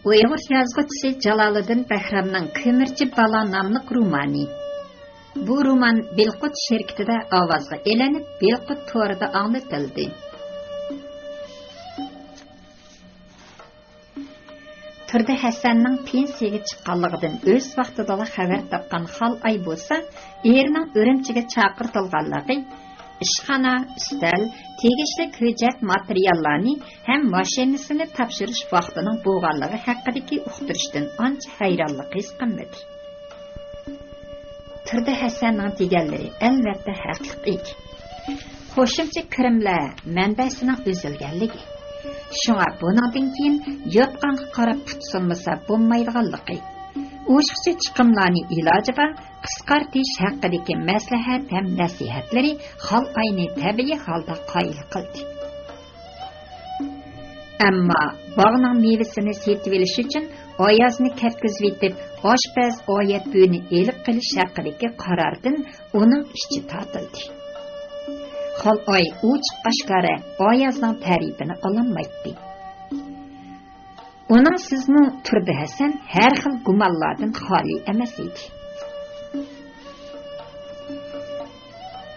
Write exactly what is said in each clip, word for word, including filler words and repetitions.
ئۇيغۇر يازغۇچىسى جالالىدىن بەھرامنىڭ كۆمۈرچى بالا ناملىق رومانى. بۇ رومان بىلقۇت شىركىتىدە ئاۋازغا ئېلىنىپ، بىلقۇت تورىدا ئاڭلىتىلدى. تۇردى ھەسەننىڭ پېنسىيەگە چىققانلىقىدىن ئۆز ۋاقتىدىلا خەۋەر تاپقان خالئاي بولسا، ئېرىنىڭ ئۈرۈمچىگە چاقىرتىلغانلىقى، ئىشخانا، ئۈستەل، تېگىشلىك ھۆججەت ماتېرىياللارنى ھەم ماشىنىسىنى تاپشۇرۇش ۋاقتىنىڭ بولغانلىقى ھەققىدىكى ئۇقتۇرۇشتىن ئانچە ھەيرانلىق ھېس قىلمىدى. تۇردى ھەسەننىڭ دېگەنلىرى ئەلۋەتتە ھەقىقىي. قوشۇمچە كىرىملەر مەنبەسىنىڭ ئۈزۈلگەنلىكى، شۇڭا بۇنىڭدىن كېيىن يوتقانغا قاراپ پۇت سۇنمىسا بولمايدىغانلىقى، ئوشۇقچە چىقىملارنى ئىلاجى بار قىسقارتىش ھەققىدىكى مەسلىھەت ھەم نەسىھەتلىرى خالئاينى تەبىئىي ھالدا قايىل قىلدى. ئەمما باغنىڭ مېۋىسىنى سېتىۋېلىش ئۈچۈن ئايازنى كەتكۈزۈۋېتىپ، ئاشپەز ئايەتبۈينى ئېلىپ قېلىش ھەققىدىكى قاراردىن ئۇنىڭ ئىچى تارتىلدى. خالئاي ئوچۇق-ئاشكارا ئايازنىڭ تەرىپىنى ئالالمايتتى. ئۇنىڭسىزمۇ تۇردى ھەسەن ھەر خىل گۇمانلاردىن خالىي ئەمەس ئىدى.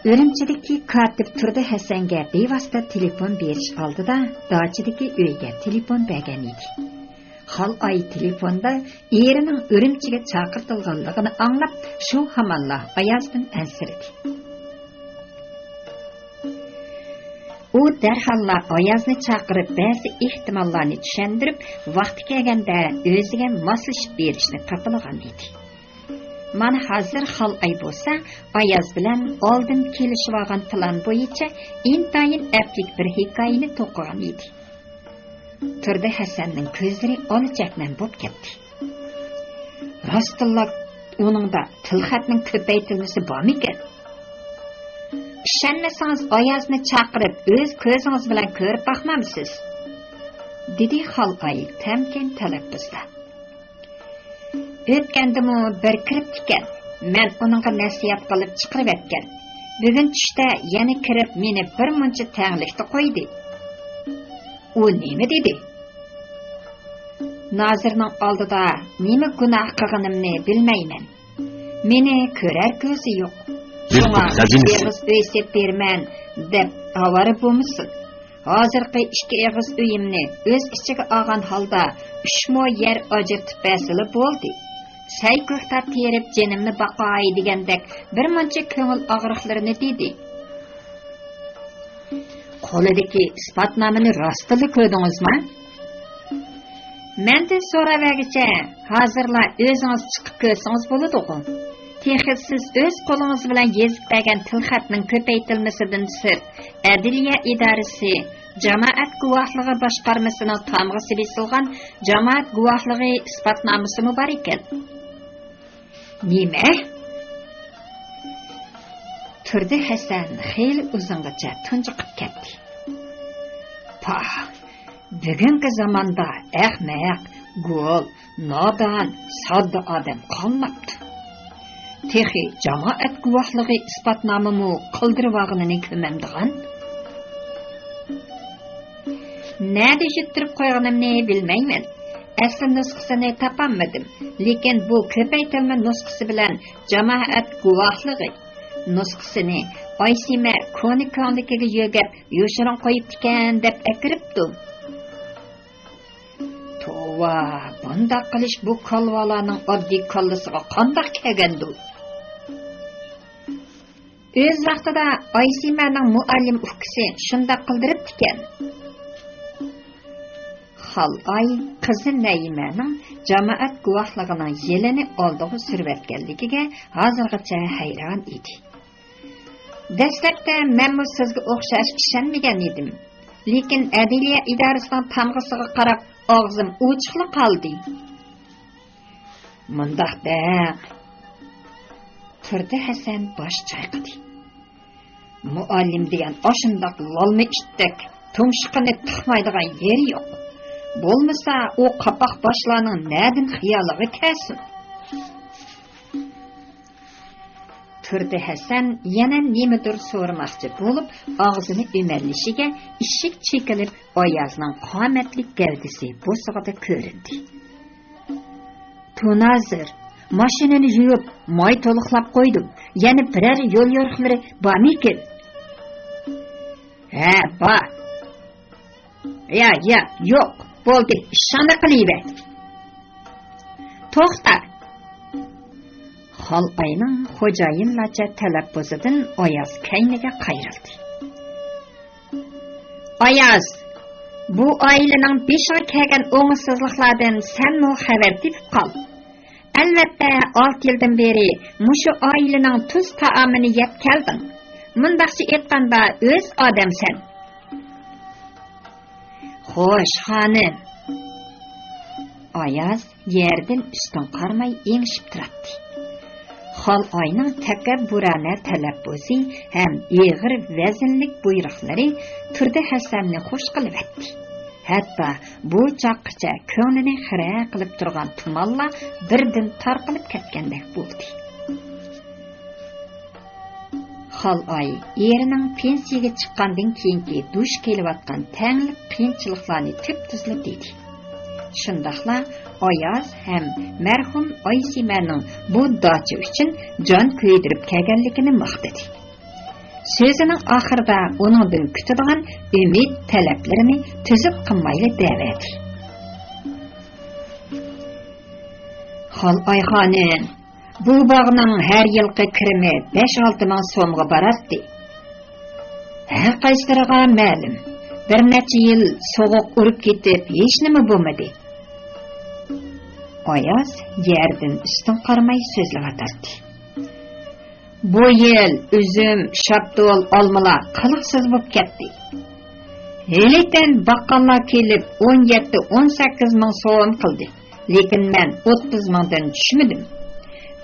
ئۈرۈمچىدىكى كاتىپ تۇردى ھەسەنگە بىۋاسىتە تېلېفون بېرىش ئالدىدا داچىدىكى ئۆيگە تېلېفون بەرگەن ئىدى. خالئاي تېلېفوندا ئېرىنىڭ ئۈرۈمچىگە چاقىرتىلغانلىقىنى ئاڭلاپ، شۇ ھامانلا ئايازدىن ئەنسىرىدى. ئۇ دەرھاللا ئايازنى چاقىرىپ، بەزى ئېھتىماللارنى چۈشەندۈرۈپ، ۋاقتى كەلگەندە ئۆزىگە ماسلىشىپ بېرىشنى تاپىلىغان ئىدى. مانا ھازىر خالئاي بولسا ئاياز بىلەن ئالدىن كېلىشىۋالغان پىلان بويىچە ئىنتايىن ئەپلىك بىر ھېكايىنى توقۇغان ئىدى. تۇردى ھەسەننىڭ كۆزلىرى ئالا چەكمەن بولۇپ كەتتى. راستتىنلا ئۇنىڭدا تىلخەتنىڭ كۆپەيتىلمىسى بارمىكەن؟ ئىشەنمىسىڭىز، ئايازنى چاقىرىپ، ئۆز كۆزىڭىز بىلەن كۆرۈپ باقمامسىز؟ دېدى خالئاي تەمكىن تەلەپپۇزدا. ئۆتكەندىمۇ بىر كىرىپتىكەن، مەن ئۇنىڭغا نەسىھەت قىلىپ چىقىرىۋەتكەن. بۈگۈن چۈشتە يەنە كىرىپ، مېنى بىر مۇنچە تەڭلىكتە قويدى. ئۇ نېمە دېدى؟ نازىرنىڭ ئالدىدا نېمە گۇناھ قىلغىنىمنى بىلمەيمەن. مېنى كۆرەر كۆزى يوق. شۇڭا ئىككى ئېغىز ئۆي سېلىپ بېرىمەن دەپ ئاۋارە بولمىسۇن. ھازىرقى ئىككى ئېغىز ئۆيۈمنى ئۆز ئىچىگە ئالغان ھالدا ئۈچ مو يەر ئاجرىتىپ بەرسىلا بولدى. سەي-كۆكتات تېرىپ جېنىمنى باقاي دېگەندەك بىر مۇنچە كۆڭۈل ئاغرىقلىرىنى دېدى. قولىدىكى ئىسپاتنامىنى راستلا كۆردىڭىزمۇ؟ مەندىن سوراۋەرگۈچە، ھازىرلا ئۆزىڭىز چىقىپ كۆرسىڭىز بولىدىغۇ. تېخى سىز ئۆز قولىڭىز بىلەن يېزىپ بەرگەن تىلخەتنىڭ كۆپەيتىلمىسىدىن سىرت، ئەدلىيە ئىدارىسى، جامائەت گۇۋاھلىقى باشقارمىسىنىڭ تامغىسى بېسىلغان جامائەت گۇۋاھلىقى ئىسپاتنامىسىمۇ بار ئىكەن. نېمە؟ تۇردى ھەسەن خېلى ئۇزۇنغىچە تۇنجۇقۇپ كەتتى. پاھ، بۈگۈنكى زاماندا ئەخمەق، گول، نادان، ساددا ئادەم قالماپتۇ. تېخى جامائەت گۇۋاھلىقى ئىسپاتنامىمۇ قىلدۇرۇۋالغىنىنى كۆمەمدىغان. نەدە يۈتتۈرۈپ قويغىنىمنى بىلمەيمەن. ئەسلى نۇسخىسىنى تاپالمىدىم، لېكىن بۇ كۆپەيتىلمە نۇسخىسى بىلەن جامائەت گۇۋاھلىقى نۇسخىسىنى ئايسىمە كونا كۆڭلىكىگە يۆگەپ يوشۇرۇن قويۇپتىكەن دەپ ئەكىرىپتۇ. توۋا، بۇنداق قىلىش بۇ كالۋالارنىڭ ئاددىي كاللىسىغا قانداق كەلگەندۇ؟ ئۆز ۋاقتىدا ئايسىمەنىڭ مۇئەللىم ئۇكىسى شۇنداق قىلدۇرۇپتىكەن. خالئاي قىزى نەيىمەنىڭ جامائەت گۇۋاھلىقىنىڭ يىلىنى ئالدىغا سۈرۈۋەتكەنلىكىگە ھازىرغىچە ھەيران ئىدى. دەسلەپتە مەنمۇ سىزگە ئوخشاش ئىشەنمىگەن ئىدىم. لېكىن ئەدلىيە ئىدارىسىنىڭ تامغىسىغا قاراپ ئاغزىم ئوچۇقلا قالدى. مۇنداق دەڭ. تۇردى ھەسەن باش چايقىدى. مۇئەللىم دېگەن ئاشۇنداق لالما ئىتتەك تۇمشۇقىنى تىقمايدىغان يېرى يوق. بولمىسا ئۇ قاپاق باشلارنىڭ نەدىن خىيالىغا كەلسۇن؟ تۇردى ھەسەن يەنە نېمىدۇر سورىماقچى بولۇپ، ئاغزىنى ئۆمەللىشىگە ئىشىك چېكىلىپ، ئايازنىڭ قامەتلىك گەۋدىسى بوسۇغىدا كۆرۈندى. تۇنازىر، ماشىنىنى يۇيۇپ، ماي تولۇقلاپ قويدۇم. يەنە بىرەر يول يورۇقلىرى بارمىكىن؟ ھە، بار. يا، يا، يوق، بولدى، ئىشىڭنى قىلىۋەر. توختا! خالئاينىڭ خوجايىنلارچە تەلەپپۇزىدىن ئاياز كەينىگە قايرىلدى. ئاياز، بۇ ئائىلىنىڭ بېشىغا كەلگەن ئوڭۇشسىزلىقلاردىن سەنمۇ خەۋەر تېپىپ قال. ئەلۋەتتە، ئالتە يىلدىن بېرى مۇشۇ ئائىلىنىڭ تۇز تائامىنى يەپ كەلدىڭ. مۇنداقچە ئېيتقاندا، ئۆز ئادەمسەن. خوش، خانىم. ئاياز يەردىن ئۈستۈن قارىماي ئېڭىشىپ تۇراتتى. خالئاينىڭ تەكەببۇرانە تەلەپپۇزى ھەم ئېغىر ۋەزىنلىك بۇيرۇقلىرى تۇردى ھەسەننى خوش قىلىۋەتتى. ھەتتا بۇ چاغقىچە كۆڭلىنى خىرە قىلىپ تۇرغان تۇمانلار بىردىن تارقىلىپ كەتكەندەك بولدى. خالئاي ئېرىنىڭ پېنسىيىگە چىققاندىن كېيىنكى دۇچ كېلىۋاتقان تەڭلىك قىيىنچىلىقلارنى تۈپتۈزلا دېدى. شۇنداقلا ئاياز ھەم مەرھۇم ئايسىمەنىڭ بۇ داچا ئۈچۈن جان كۆيدۈرۈپ كەلگەنلىكىنى ماختىدى. سۆزىنىڭ ئاخىرىدا ئۇنىڭدىن كۈتىدىغان ئۈمىد تەلەپلىرىنى تۈزۈپ قىلمايلا دەۋەردى. خالئاي خانىم، بۇ باغنىڭ ھەر يىلقى كىرىمى بەش-ئالتە مىڭ سومغا باراتتى. ھەر قايسىلىرىغا مەلۇم، بىر نەچچە يىل سوغۇق ئۇرۇپ كېتىپ، ھېچنېمە بولمىدى. ئاياز يەردىن ئۈستۈن قارىماي سۆزلەۋاتاتتى. بۇ يىل ئۈزۈم، شاپتۇل، ئالمىلار قىلىقسىز بولۇپ كەتتى. ھېلىتىن باققانلار كېلىپ، ئون يەتتە، ئون سەككىز مىڭ سوم قىلدى. لېكىن مەن ئوتتۇز مىڭدىن چۈشمىدىم.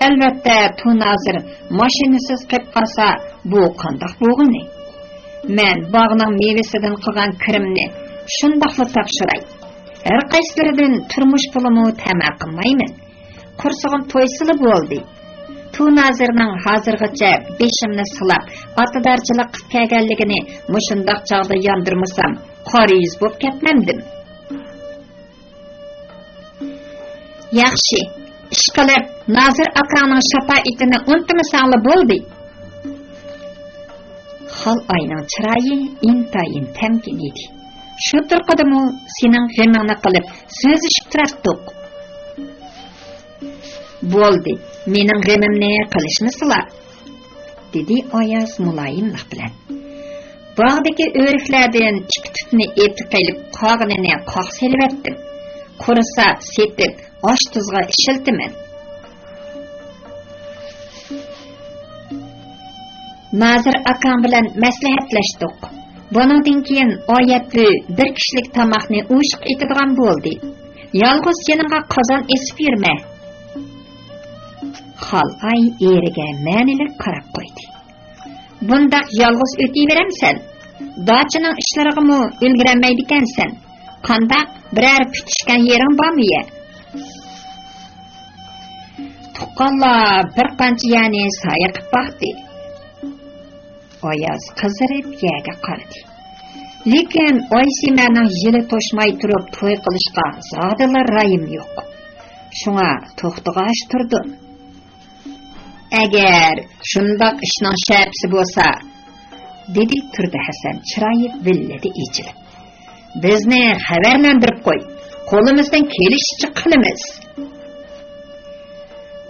ئەلۋەتتە، تۇنازىر ماشىنىسىز قېلىپ قالسا، بۇ قانداق بولغىنى؟ مەن باغنىڭ مېۋىسىدىن قىلغان كىرىمنى شۇنداقلا تاپشۇراي. ھەر قايسىلىرىدىن تۇرمۇش پۇلىمۇ تەمە قىلمايمەن. قورسىقىم تويسىلا بولدى. تۇنازىرنىڭ ھازىرغىچە بېشىمنى سىلاپ، ئاتىدارچىلىق قىلىپ كەلگەنلىكىنى مۇشۇنداق چاغدا ياندۇرمىسام، قارا يۈز بولۇپ كەتمەمدىم. ياخشى، ئىشقىلىپ، نازىر ئاكاڭنىڭ شاپائىتىنى ئۇنتۇمىساڭلا بولدى. خالئاينىڭ چىرايى ئىنتايىن تەمكىن ئىدى. شۇ تۇرقىدىمۇ سېنىڭ غېمىڭنى قىلىپ سۆزلىشىپ تۇراتتۇق. بولدى، مېنىڭ غېمىمنى قىلىشمىسىلا، دېدى ئاياز مۇلايىملىق بىلەن. باغدىكى ئۆرۈكلەردىن ئىككى تۈپنى ئېپىپ قېلىپ، قالغىنىنى قاق سېلىۋەتتىم. قۇرۇسا سېتىپ، ئاش-تۇزغا ئىشلىتىمەن. نازىر ئاكاڭ بىلەن مەسلىھەتلەشتۇق. بۇنىڭدىن كېيىن ئايەتلى بىر كىشىلىك تاماقنى ئوشۇق ئېتىدىغان بولدى. يالغۇز يېنىڭغا قازان ئېسىپ يۈرمە. خالئاي ئېرىگە مەنىلىك قاراپ قويدى. بۇنداق يالغۇز ئۆتۈۋېرەمسەن؟ داچىنىڭ ئىشلىرىغىمۇ ئۈلگۈرەلمەيدىكەنسەن. قانداق، بىرەر پۈتۈشكەن يېرىڭ بارمۇ يە؟ تۇغقانلار بىر قانچە يەرنى سايە قىپ باقتى. ئاياز قىزىرىپ يەرگە قارىدى. لېكىن ئايسىمەنىڭ يىلى توشماي تۇرۇپ توي قىلىشقا زادىلا رايىم يوق. شۇڭا توختىغاچ تۇردۇم. ئەگەر شۇنداق ئىشنىڭ شەپىسى بولسا، دېدى تۇردى ھەسەن چىرايى ۋىللىدە ئېچىلىپ. بىزنى خەۋەرلەندۈرۈپ قوي، قولىمىزدىن كېلىشىچە قىلىمىز.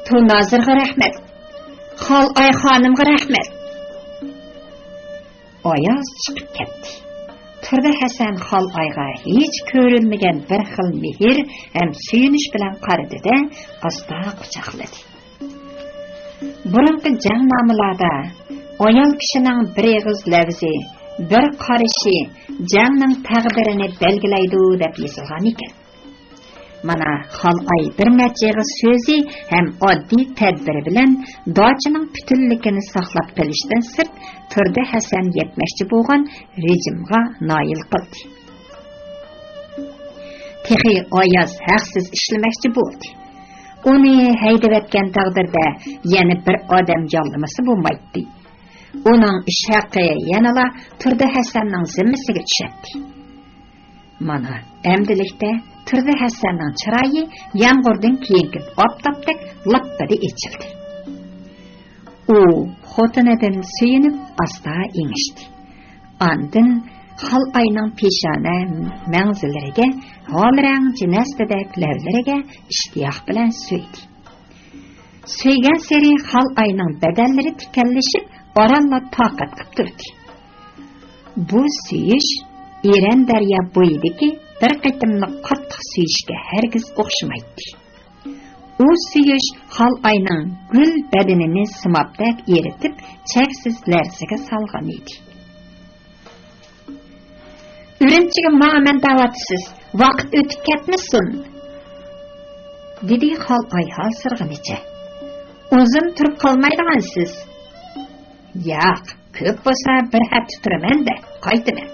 تۇنازىرغا رەھمەت، خالئاي خانىمغا رەھمەت. ئاياز چىقىپ كەتتى. تۇردى ھەسەن خالئايغا ھېچ كۆرۈلمىگەن بىر خىل مېھىر ھەم سۆيۈنۈش بىلەن قارىدى-دە، ئاستا قۇچاقلىدى. بۇرۇنقى جەڭنامىلاردا ئايال كىشىنىڭ بىر ئېغىز لەۋزى، بىر قارىشى جەڭنىڭ تەقدىرىنى بەلگىلەيدۇ دەپ يېزىلغان ئىكەن. مانا، خالئاي بىر نەچچە ئېغىز سۆزى ھەم ئاددىي تەدبىرى بىلەن داچىنىڭ پۈتۈنلۈكىنى ساقلاپ قېلىشتىن سىرت، تۇردى ھەسەن يەتمەكچى بولغان رېجىمغا نائىل قىلدى. تېخى ئاياز ھەقسىز ئىشلىمەكچى بولدى. ئۇنى ھەيدىۋەتكەن تەقدىردە يەنە بىر ئادەم ياللىمىسا بولمايتتى. ئۇنىڭ ئىش ھەققى يەنىلا تۇردى ھەسەننىڭ زىممىسىگە چۈشەتتى. مانا، ئەمدىلىكتە تۇردى ھەسەننىڭ چىرايى يامغۇردىن كېيىنكى ئاپتاپتەك لاپپىدە ئېچىلدى. ئۇ خوتۇنىدىن سۆيۈنۈپ ئاستا ئېڭىشتى. ئاندىن خالئاينىڭ پېشانە مەڭزىلىرىگە، ھالرەڭ جىنەستىدەك لەۋلىرىگە ئىشتىياق بىلەن سۆيدى. سۆيگەنسېرى خالئاينىڭ بەدەنلىرى تىكەنلىشىپ، ئارانلا تاقەت قىپ تۇردى. بۇ سۆيۈش ئېرەن دەريا بويىدىكى بىر قېتىملىق قاتتىق سۆيۈشكە ھەرگىز ئوخشىمايتتى. ئۇ سۆيۈش خالئاينىڭ گۈل بەدىنىنى سىمابدەك ئېرىتىپ، چەكسىز لەرزىگە سالغان ئىدى. «ئۈرۈمچىگە ماڭىمەن دەۋاتىسىز، ۋاقىت ئۆتۈپ كەتمىسۇن!» دېدى خالئاي ھالسىرىغىنىچە. «ئۇزۇن تۇرۇپ قالمايدىغانسىز.» «ياق، كۆپ بولسا بىر ھەپتە تۇرىمەن-دە، قايتىمەن.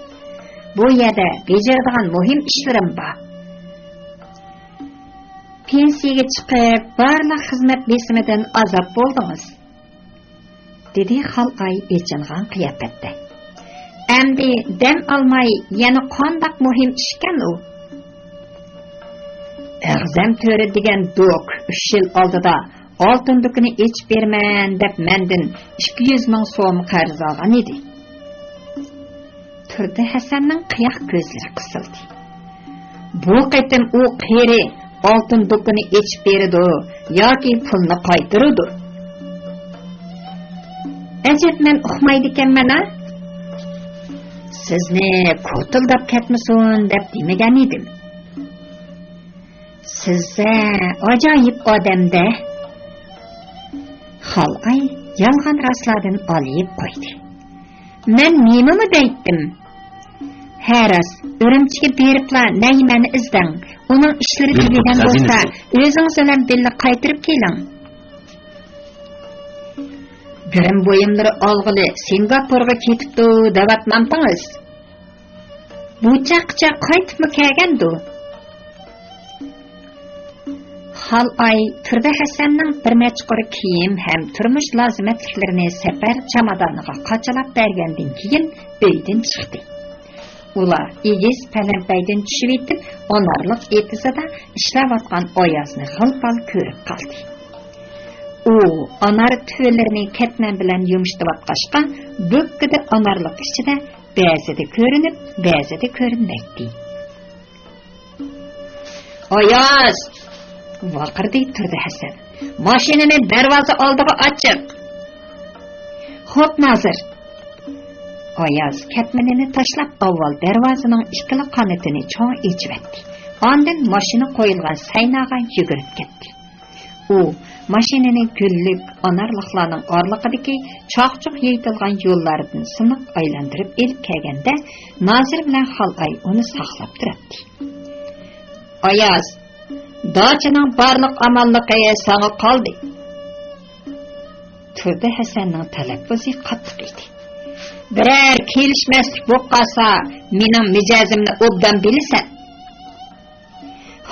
بۇ يەردە بېجىرىدىغان مۇھىم ئىشلىرىم بار.» «پېنسىيەگە چىقىپ، بارلىق خىزمەت بېسىمىدىن ئازاد بولدىڭىز.» دېدى خالئاي ئېچىنغان قىياپەتتە. «ئەمدى دەم ئالماي يەنە قانداق مۇھىم ئىشكەن ئۇ؟» «ئەغزەم تۆرە دېگەن دوك ئۈچ يىل ئالدىدا ئالتۇن دۇكىنى ئېچىپ بېرىمەن دەپ مەندىن ئىككى يۈز مىڭ سوم قەرز ئالغان ئىدى.» تۇردى ھەسەننىڭ قىياق كۆزلىرى قىسىلدى. «بۇ قېتىم ئۇ قېرى ئالتۇن دۇكىنى ئېچىپ بېرىدۇ ياكى پۇلنى قايتۇرىدۇ.» «ئەجەب، مەن ئۇقمايدىكەنمەن-ھە؟ سىزنى كوتۇلداپ كەتمىسۇن دەپ دېمىگەن ئىدىم.» «سىزسە ئاجايىپ ئادەم-دە.» خالئاي يالغان راستلاردىن ئالىيىپ قويدى. «مەن نېمىمۇ دەيتتىم؟ ھە راست، ئۈرۈمچىگە بېرىپلا نەيمەننى ئىزدەڭ. ئۇنىڭ ئىشلىرى تۈگىگەن بولسا، ئۆزىڭىز بىلەن بىللە قايتۇرۇپ كېلىڭ.» «گىرىم بۇيۇملىرى ئالغىلى سىنگاپورغا كېتىپتۇ دەۋاتمامتىڭىز؟ بۇ چاغقىچە قايتىپمۇ كەلگەندۇ؟» خالئاي تۇردى ھەسەننىڭ بىر نەچچە قۇر كىيىم ھەم تۇرمۇش لازىمەتلىكلىرىنى سەپەر چامادانىغا قاچىلاپ بەرگەندىن كېيىن ئۆيدىن چىقتى. ئۇلار ئېگىز پەلەمپەيدىن چۈشۈۋېتىپ، ئانارلىق ئېتىزىدا ئىشلەۋاتقان ئايازنى غىل-پال كۆرۈپ قالدى. ئۇ ئانار تۈۋىلىرىنى كەتمەن بىلەن يۇمشىتىۋاتقاچقا، بۆككىدە ئانارلىق ئىچىدە بەزىدە كۆرۈنۈپ، بەزىدە كۆرۈنمەيتتى. «ئاياز!» ۋارقىرىدى تۇردى ھەسەن. «ماشىنىنى دەرۋازا ئالدىغا ئاچىق!» «خوپ، نازىر!» ئاياز كەتمىنىنى تاشلاپ، ئاۋۋال دەرۋازىنىڭ ئىككىلا قانىتىنى چوڭ ئېچىۋەتتى. ئاندىن ماشىنا قويۇلغان سەيناغا يۈگۈرۈپ كەتتى. ئۇ ماشىنىنى گۈللۈك ئانارلىقلارنىڭ ئارىلىقىدىكى چاقچۇق يېيىتىلغان يوللاردىن سىنىق ئايلاندۇرۇپ ئېلىپ كەلگەندە، نازىر بىلەن خالئاي ئۇنى ساقلاپ تۇراتتى. «ئاياز، داچىنىڭ بارلىق ئامانلىقى ساڭا قالدى.» تۇردى ھەسەننىڭ تەلەپپۇزى قاتتىق ئىدى. «بىرەر كېلىشمەسلىك بولۇپ قالسا، مېنىڭ مىجەزىمنى ئوبدان بىلىسەن.»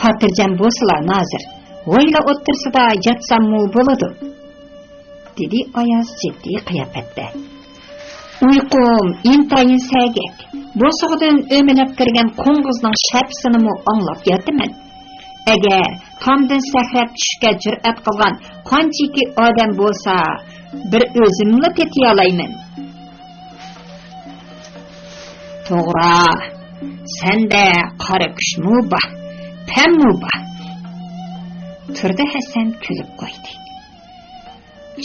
«خاتىرجەم بولسىلا، نازىر، ھويلا ئوتتۇرىسىدا ياتساممۇ بولىدۇ.» دېدى ئاياز جىددىي قىياپەتتە. «ئۇيقۇم ئىنتايىن سەگەك. بوسۇغىدىن ئۆمىلەپ كىرگەن قوڭغۇزنىڭ شەپىسىنىمۇ ئاڭلاپ ياتىمەن. ئەگەر تامدىن سەكرەپ چۈشۈشكە جۈرئەت قىلغان قانچىكى ئادەم بولسا، بىر ئۆزۈملا تېتىيالايمەن.» «توغرا، سەندە قارا كۈچمۇ بار، پەممۇ بار.» تۇردى ھەسەن كۈلۈپ قويدى.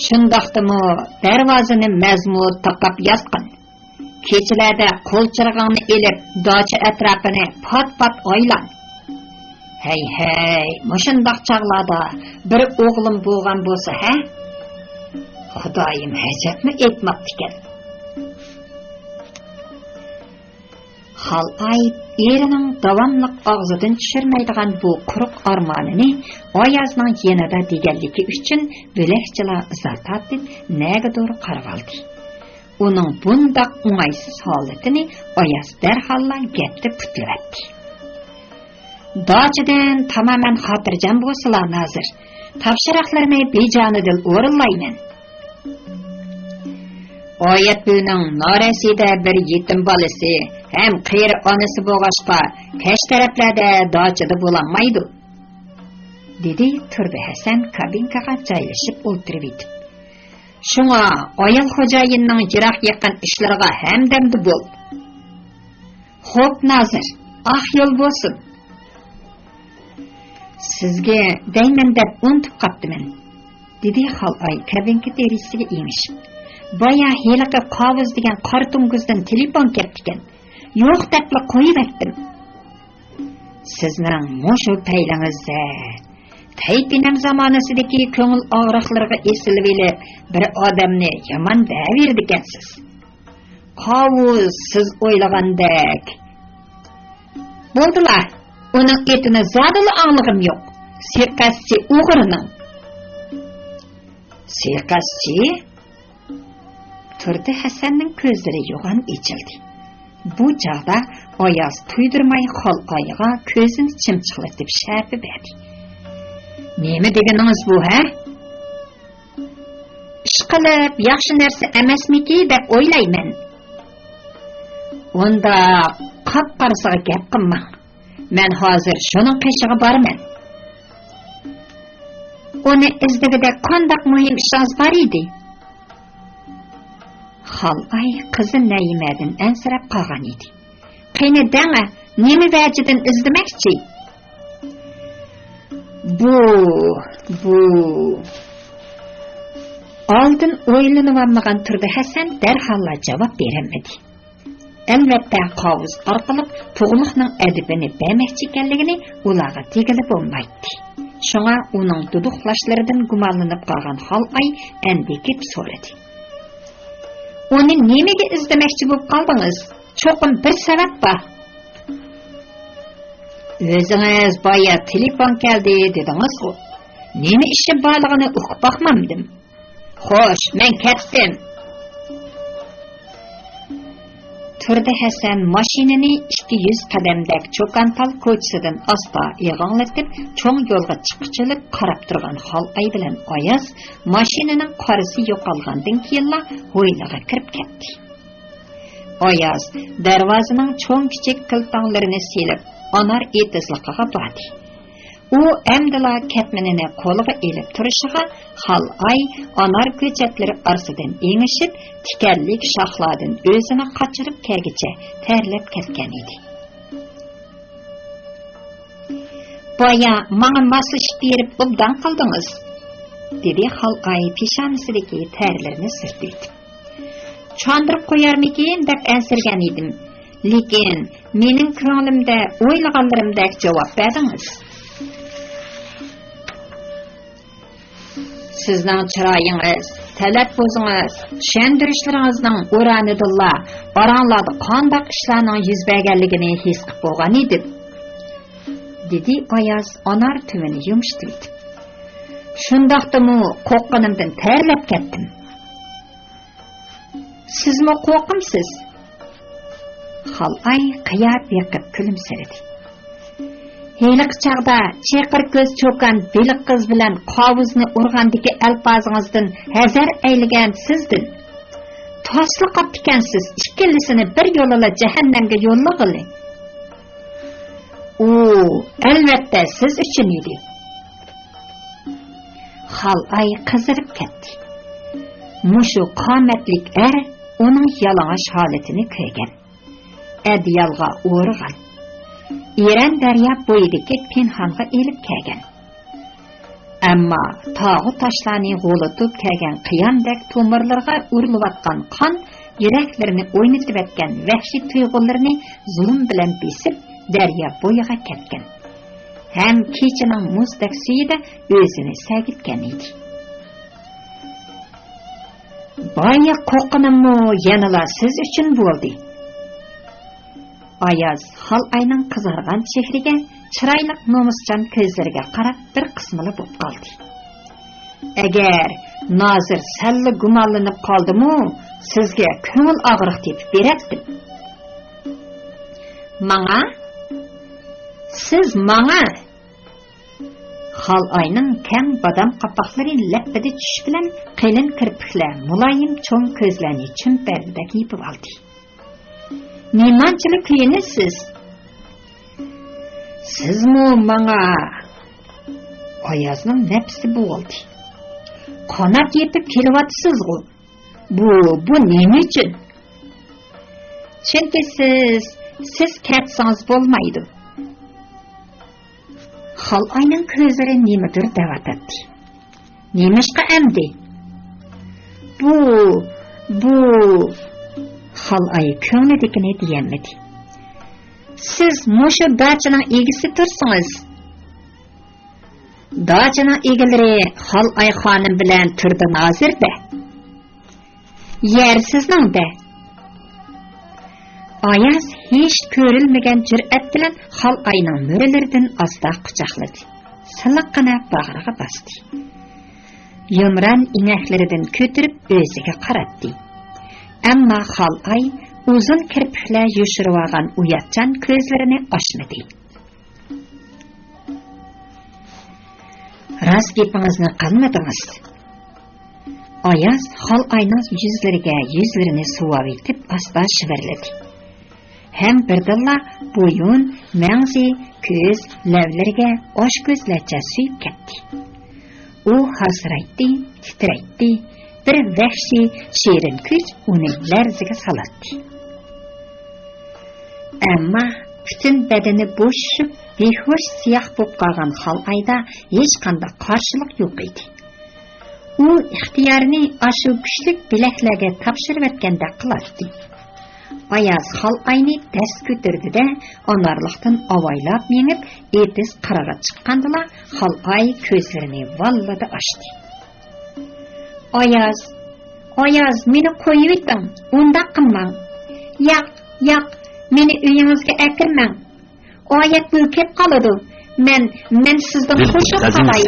«شۇنداقتىمۇ دەرۋازىنى مەزمۇت تاقاپ ياتقىن. كېچىلەردە قول چىرىغىڭنى ئېلىپ، داچا ئەتراپىنى پات-پات ئايلان. ھەي-ھەي، مۇشۇنداق چاغلاردا بىر ئوغلۇم بولغان بولسا، ھە؟» خۇدايىم ھەجەپمۇ ئېيتماپتىكەن. خالئاي ئېرىنىڭ داۋاملىق ئاغزىدىن چۈشۈرمەيدىغان بۇ قۇرۇق ئارمانىنى ئايازنىڭ يېنىدا دېگەنلىكى ئۈچۈن بۆلەكچىلا ئىزا تارتىپ، نەگىدۇر قارىۋالدى. ئۇنىڭ بۇنداق ئوڭايسىز ھالىتىنى ئاياز دەرھاللا گەپتە پۇتلىۋەتتى. «داچىدىن تامامەن خاتىرجەم بولسىلا، نازىر. تاپشۇرۇقلىرىنى بىجانىدىل ئورۇنلايمەن. ئايەت بۈۋىنىڭ نارەسىدە بىر يېتىم بالىسى ھەم قېرى ئانىسى بولغاچقا، كەچ تەرەپلەردە داچىدا بولالمايدۇ، دېدى تۇردى ھەسەن كابىنكىغا جايلىشىپ ئولتۇرۇۋېتىپ. شۇڭا ئايال خوجايىننىڭ يىراق يېقىن ئىشلىرىغا ھەمدەمدە بول. خوپ، نازىر، ئاق يول بولسۇن. سىزگە دەيمەن دەپ ئۇنتۇپ قاپتىمەن، دېدى خالئاي كابىنكا دېرىزىسىگە ئېڭىشىپ. بايا ھېلىقى قاۋۇز دېگەن قارا توڭگۇزدىن تېلېفون كەپتىكەن. يوق دەپلا قويۇۋەتتىم. سىزنىڭ مۇشۇ پەيلىڭىزدە، تەيپىنەم زامانىسىدىكى كۆڭۈل ئاغرىقلىرىغا ئېسىلىۋېلىپ، بىر ئادەمنى يامان دەۋېرىدىكەنسىز. قاۋۇز سىز ئويلىغاندەك. بولدىلا، ئۇنىڭ ئېتىنى زادىلا ئاڭلىغۇم يوق. سۇيىقەستچى ئوغرىنىڭ. سۇيىقەستچى؟ تۇردى ھەسەننىڭ كۆزلىرى يوغان ئېچىلدى. بۇ چاغدا ئاياز تۇيدۇرماي خالئايغا كۆزىنى چىمچىقلىتىپ شەپە بەردى. نېمە دېگىنىڭىز بۇ، ھە؟ ئىشقىلىپ ياخشى نەرسە ئەمەسمىكى دەپ ئويلايمەن. ئۇنداق قاپقارىسىغا گەپ قىلماڭ. مەن ھازىر شۇنىڭ قېشىغا بارىمەن. ئۇنى ئىزدىگۈدەك قانداق مۇھىم ئىشىڭىز بار ئىدى؟ خالئاي قىزى نەيىمەدىن ئەنسىرەپ قالغان ئىدى. قېنى دەڭە، نېمە ۋەجىدىن ئىزدىمەكچى؟ بۇ، بۇ. ئالدىن ئويلىنىۋالمىغان تۇردى ھەسەن دەرھاللا جاۋاب بېرەلمىدى. ئەلۋەتتە، قاۋۇز ئارقىلىق تۇغلۇقنىڭ ئەدىپىنى بەرمەكچى ئىكەنلىكىنى ئۇلارغا دېگىلى بولمايتتى. شۇڭا ئۇنىڭ دۇدۇقلاشلىرىدىن گۇمانلىنىپ قالغان خالئاي ئەندىكىپ سورىدى. ئۇنى نېمىگە ئىزدىمەكچى بولۇپ قالدىڭىز؟ چوقۇم بىر سەۋەب بار. ئۆزىڭىز بايا تېلېفون كەلدى دېدىڭىزغۇ؟ نېمە ئىشىم بارلىقىنى ئۇقۇپ باقمامدىم. خوش، مەن كەتتىم. تۇردى ھەسەن ماشىنىنى ئىككى يۈز قەدەمدەك چوكانتال كوچىسىدىن ئاستا ئېغىڭلىتىپ، چوڭ يولغا چىققۇچىلىك قاراپ تۇرغان خالئاي بىلەن ئاياز ماشىنىنىڭ قارىسى يوقالغاندىن كېيىنلا ھويلىغا كىرىپ كەتتى. ئاياز دەرۋازىنىڭ چوڭ-كىچىك كىلتاڭلىرىنى سېلىپ، ئانار ئېتىزلىقىغا باردى. ئۇ ئەمدىلا كەتمىنىنى قولىغا ئېلىپ تۇرۇشىغا، خالئاي ئانار كۆچەتلىرى ئارىسىدىن ئېڭىشىپ، تىكەنلىك شاخلاردىن ئۆزىنى قاچۇرۇپ كەلگۈچە تەرلەپ كەتكەن ئىدى. بايا ماڭا ماسلىشىپ بېرىپ ئوبدان قالدىڭىز، دېدى خالئاي پېشانىسىدىكى تەرلىرىنى سۈرتۈۋېتىپ. چاندۇرۇپ قويارمىكىن دەپ ئەنسىرىگەن ئىدىم. لېكىن مېنىڭ كۆڭلۈمدە ئويلىغانلىرىمدەك جاۋاب بەردىڭىز. سىزنىڭ چىرايىڭىز، تەلەپپۇزىڭىز، چۈشەندۈرۈشلىرىڭىزنىڭ ئۇرانىدىنلا ئاراڭلاردا قانداق ئىشلارنىڭ يۈز بەرگەنلىكىنى ھېس قىپ بولغان ئىدىم، دېدى ئاياز ئانار تۈۋىنى يۇمشىتىۋېتىپ. شۇنداقتىمۇ قورققىنىمدىن تەرلەپ كەتتىم. سىزمۇ قورقامسىز؟ خالئاي قىيا بېقىپ كۈلۈمسىرىدى. ھېلىقى چاغدا چېقىر كۆز چوكان بېلىق قىز بىلەن قاۋۇزنى ئۇرغاندىكى ئەلپازىڭىزدىن ھەزەر ئەيلىگەن سىزدىن. تاسلا قاپتىكەنسىز، ئىككىلىسىنى بىر يولىلا جەھەننەمگە يوللىغىلى. ئۇ، ئەلۋەتتە، سىز ئۈچۈن ئىدى. خالئاي قىزىرىپ كەتتى. مۇشۇ قامەتلىك ئەر ئۇنىڭ يالىڭاچ ھالىتىنى كۆرگەن. ئەدىيالغا ئورىغان. ئېرەن دەريا بويىدىكى پىنھانغا ئېلىپ كەلگەن. ئەمما تاغۇ تاشلارنى غۇلىتىپ كەلگەن قىيامدەك تومۇرلىرىغا ئۇرۇلۇۋاتقان قان يۈرەكلىرىنى ئوينىتىۋەتكەن ۋەھشىي تۇيغۇلىرىنى زۇلۇم بىلەن بېسىپ، دەريا بويىغا كەتكەن ھەم كېچىنىڭ مۇزدەك سۈيىدە ئۆزىنى سەگىتكەن ئىدى. بايا قورققىنىممۇ يەنىلا سىز ئۈچۈن بولدى. ئاياز خالئاينىڭ قىزارغان چېھرىگە، چىرايلىق نومۇسچان كۆزلىرىگە قاراپ بىر قىسمىلا بولۇپ قالدى. ئەگەر نازىر سەللا گۇمانلىنىپ قالدىمۇ، سىزگە كۆڭۈل ئاغرىق تېپىپ بېرەتتىم. ماڭا؟ سىز ماڭا؟ خالئاينىڭ كەڭ بادام قاپاقلىرى لەپپىدە چۈشۈش بىلەن قېلىن كىرپىكلەر مۇلايىم چوڭ كۆزلەرنى چۈمپەردىدەك يېپىۋالدى. نېمانچىلا كۆيۈنىسىز؟ سىزمۇ ماڭا. ئايازنىڭ نەپسى بوغۇلدى. قانات يېپىپ كېلىۋاتىسىزغۇ. بۇ، بۇ نېمە ئۈچۈن؟ چۈنكى سىز، سىز كەتسىڭىز بولمايدۇ. خالئاينىڭ كۆزلىرى نېمىدۇر دەۋاتاتتى. نېمىشقا ئەمدى؟ بۇ، بۇ. خالئاي كۆڭلىدىكىنى دېيەلمىدى. سىز مۇشۇ داچىنىڭ ئىگىسى تۇرسىڭىز. داچىنىڭ ئىگىلىرى خالئاي خانىم بىلەن تۇردى نازىردە. يەر سىزنىڭدە. ئاياز ھېچ كۆرۈلمىگەن جۈرئەت بىلەن خالئاينىڭ مۈرىلىرىدىن ئاستا قۇچاقلىدى. سىلىققىنە باغرىغا باستى. يۇمران ئىنەكلىرىدىن كۆتۈرۈپ ئۆزىگە قاراتتى. ئەمما خالئاي ئۇزۇن كىرپىكلەر يوشۇرۇۋالغان ئۇياتچان كۆزلىرىنى ئاچمىدى. راست گېپىڭىزنى قىلمىدىڭىز. ئاياز خالئاينىڭ يۈزلىرىگە يۈزلىرىنى سۇۋاۋېتىپ ئاستا شىۋىرلىدى. ھەم بىردىنلا بويۇن، مەڭزى، كۆز، لەۋلىرىگە ئاشكۆزلەرچە سۆيۈپ كەتتى. ئۇ ھاسىرايتتى، تىترەيتتى، بىر ۋەھشىي، شېرىن كۈچ ئۇنى لەرزىگە سالاتتى. ئەمما پۈتۈن بەدىنى بوشىشىپ، بىھوش سىياھ بولۇپ قالغان خالئايدا ھېچقانداق قارشىلىق يوق ئىدى. ئۇ ئىختىيارىنى ئاشۇ كۈچلۈك بىلەكلەرگە تاپشۇرۇۋەتكەندەك قىلاتتى. ئاياز خالئاينى دەس كۆتۈردى-دە، ئانارلىقتىن ئاۋايلاپ مېڭىپ، ئېتىز قىرىغا چىققاندىلا، خالئاي كۆزلىرىنى ۋاللىدە ئاچتى. ئاياز، ئاياز، مېنى قويۇۋېتىڭ، ئۇنداق قىلماڭ. ياق، ياق، مېنى ئۆيىڭىزگە ئەكىرمەڭ. ئايەت بۆكەپ قالىدۇ. مەن، مەن سىزدىن بىلدىم، خوش بولۇپ قالاي.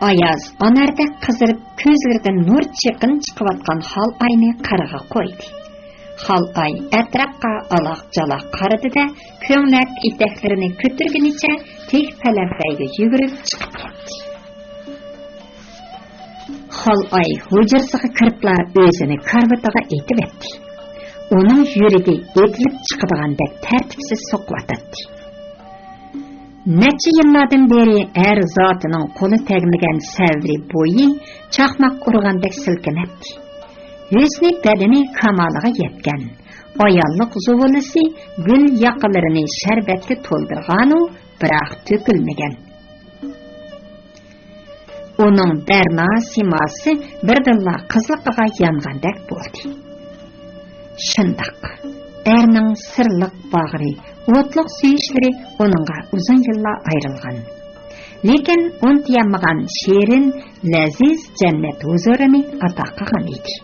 ئاياز ئاناردەك قىزىرىپ، كۆزلىرىدىن نۇر چېقىن چىقىۋاتقان خالئاينى قىرغا قويدى. خالئاي ئەتراپقا ئالاق-چالاق قارىدى-دە، كۆڭلەك ئېتەكلىرىنى كۆتۈرگىنىچە تىك پەلەمپەيگە يۈگۈرۈپ چىقىپ كەتتى. خالئاي ھۇجرىسىغا كىرىپلا ئۆزىنى كارىۋىتىغا ئېتىۋەتتى. ئۇنىڭ يۈرىكى ئېتىلىپ چىقىدىغاندەك تەرتىپسىز سوقۇۋاتاتتى. نەچچە يىللاردىن بېرى ئەر زاتىنىڭ قولى تەگمىگەن سەۋرى بويى چاقماق ئۇرغاندەك سىلكىنەتتى. ھۆسنى بەدىنى كامالىغا يەتكەن، ئاياللىق زۇۋۇلىسى گۈل ياقىلىرىنى شەربەتكە تولدۇرغانۇ، بىراق تۆكۈلمىگەن. ئۇنىڭ بەرنا سىماسى بىردىنلا قىزلىقىغا يانغاندەك بولدى. شۇنداق، ئەرنىڭ سىرلىق باغرى، ئوتلۇق سۆيۈشلىرى ئۇنىڭغا ئۇزۇن يىللار ئايرىلغان، لېكىن ئۇنتۇيالمىغان شېرىن، لەزىز جەننەت ھۇزۇرىنى ئاتا قىلغان ئىدى.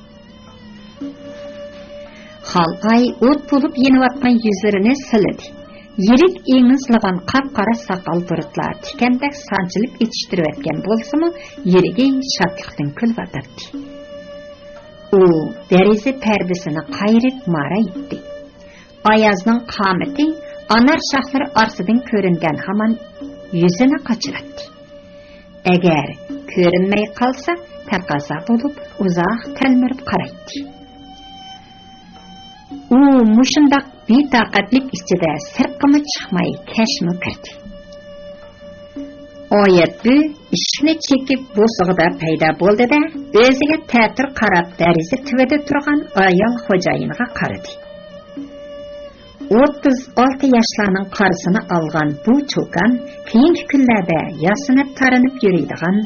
خالئاي ئوت بولۇپ يېنىۋاتقان يۈزلىرىنى سىلىدى. يىرىك ئېڭىزلىغان قاپقارا ساقال بۇرۇتلار تىكەندەك سانچىلىپ ئېچىشتۇرۇۋەتكەن بولسىمۇ، يۈرىكى شادلىقتىن كۈلۈۋاتاتتى. ئۇ دېرىزە پەردىسىنى قايرىپ مارايتتى. ئايازنىڭ قامىتى ئانار شاخلىرى ئارىسىدىن كۆرۈنگەن ھامان يۈزىنى قاچىلاتتى. ئەگەر كۆرۈنمەي قالسا، تەقەززا بولۇپ ئۇزاق تەلمۈرۈپ قارايتتى. ئۇ مۇشۇنداق بىتاقەتلىك ئىچىدە سىرتقىمۇ چىقماي كەچمۇ كىردى. ئايەت بۈ ئىشىكنى چېكىپ بوسۇغىدا پەيدا بولدى-دە، ئۆزىگە تەتۈر قاراپ دېرىزە تۈۋىدە تۇرغان ئايال خوجايىنغا قارىدى. ئوتتۇز ئالتە ياشلارنىڭ قارىسىنى ئالغان بۇ چوكان كېيىنكى كۈنلەردە ياسىنىپ-تارىنىپ يۈرىدىغان،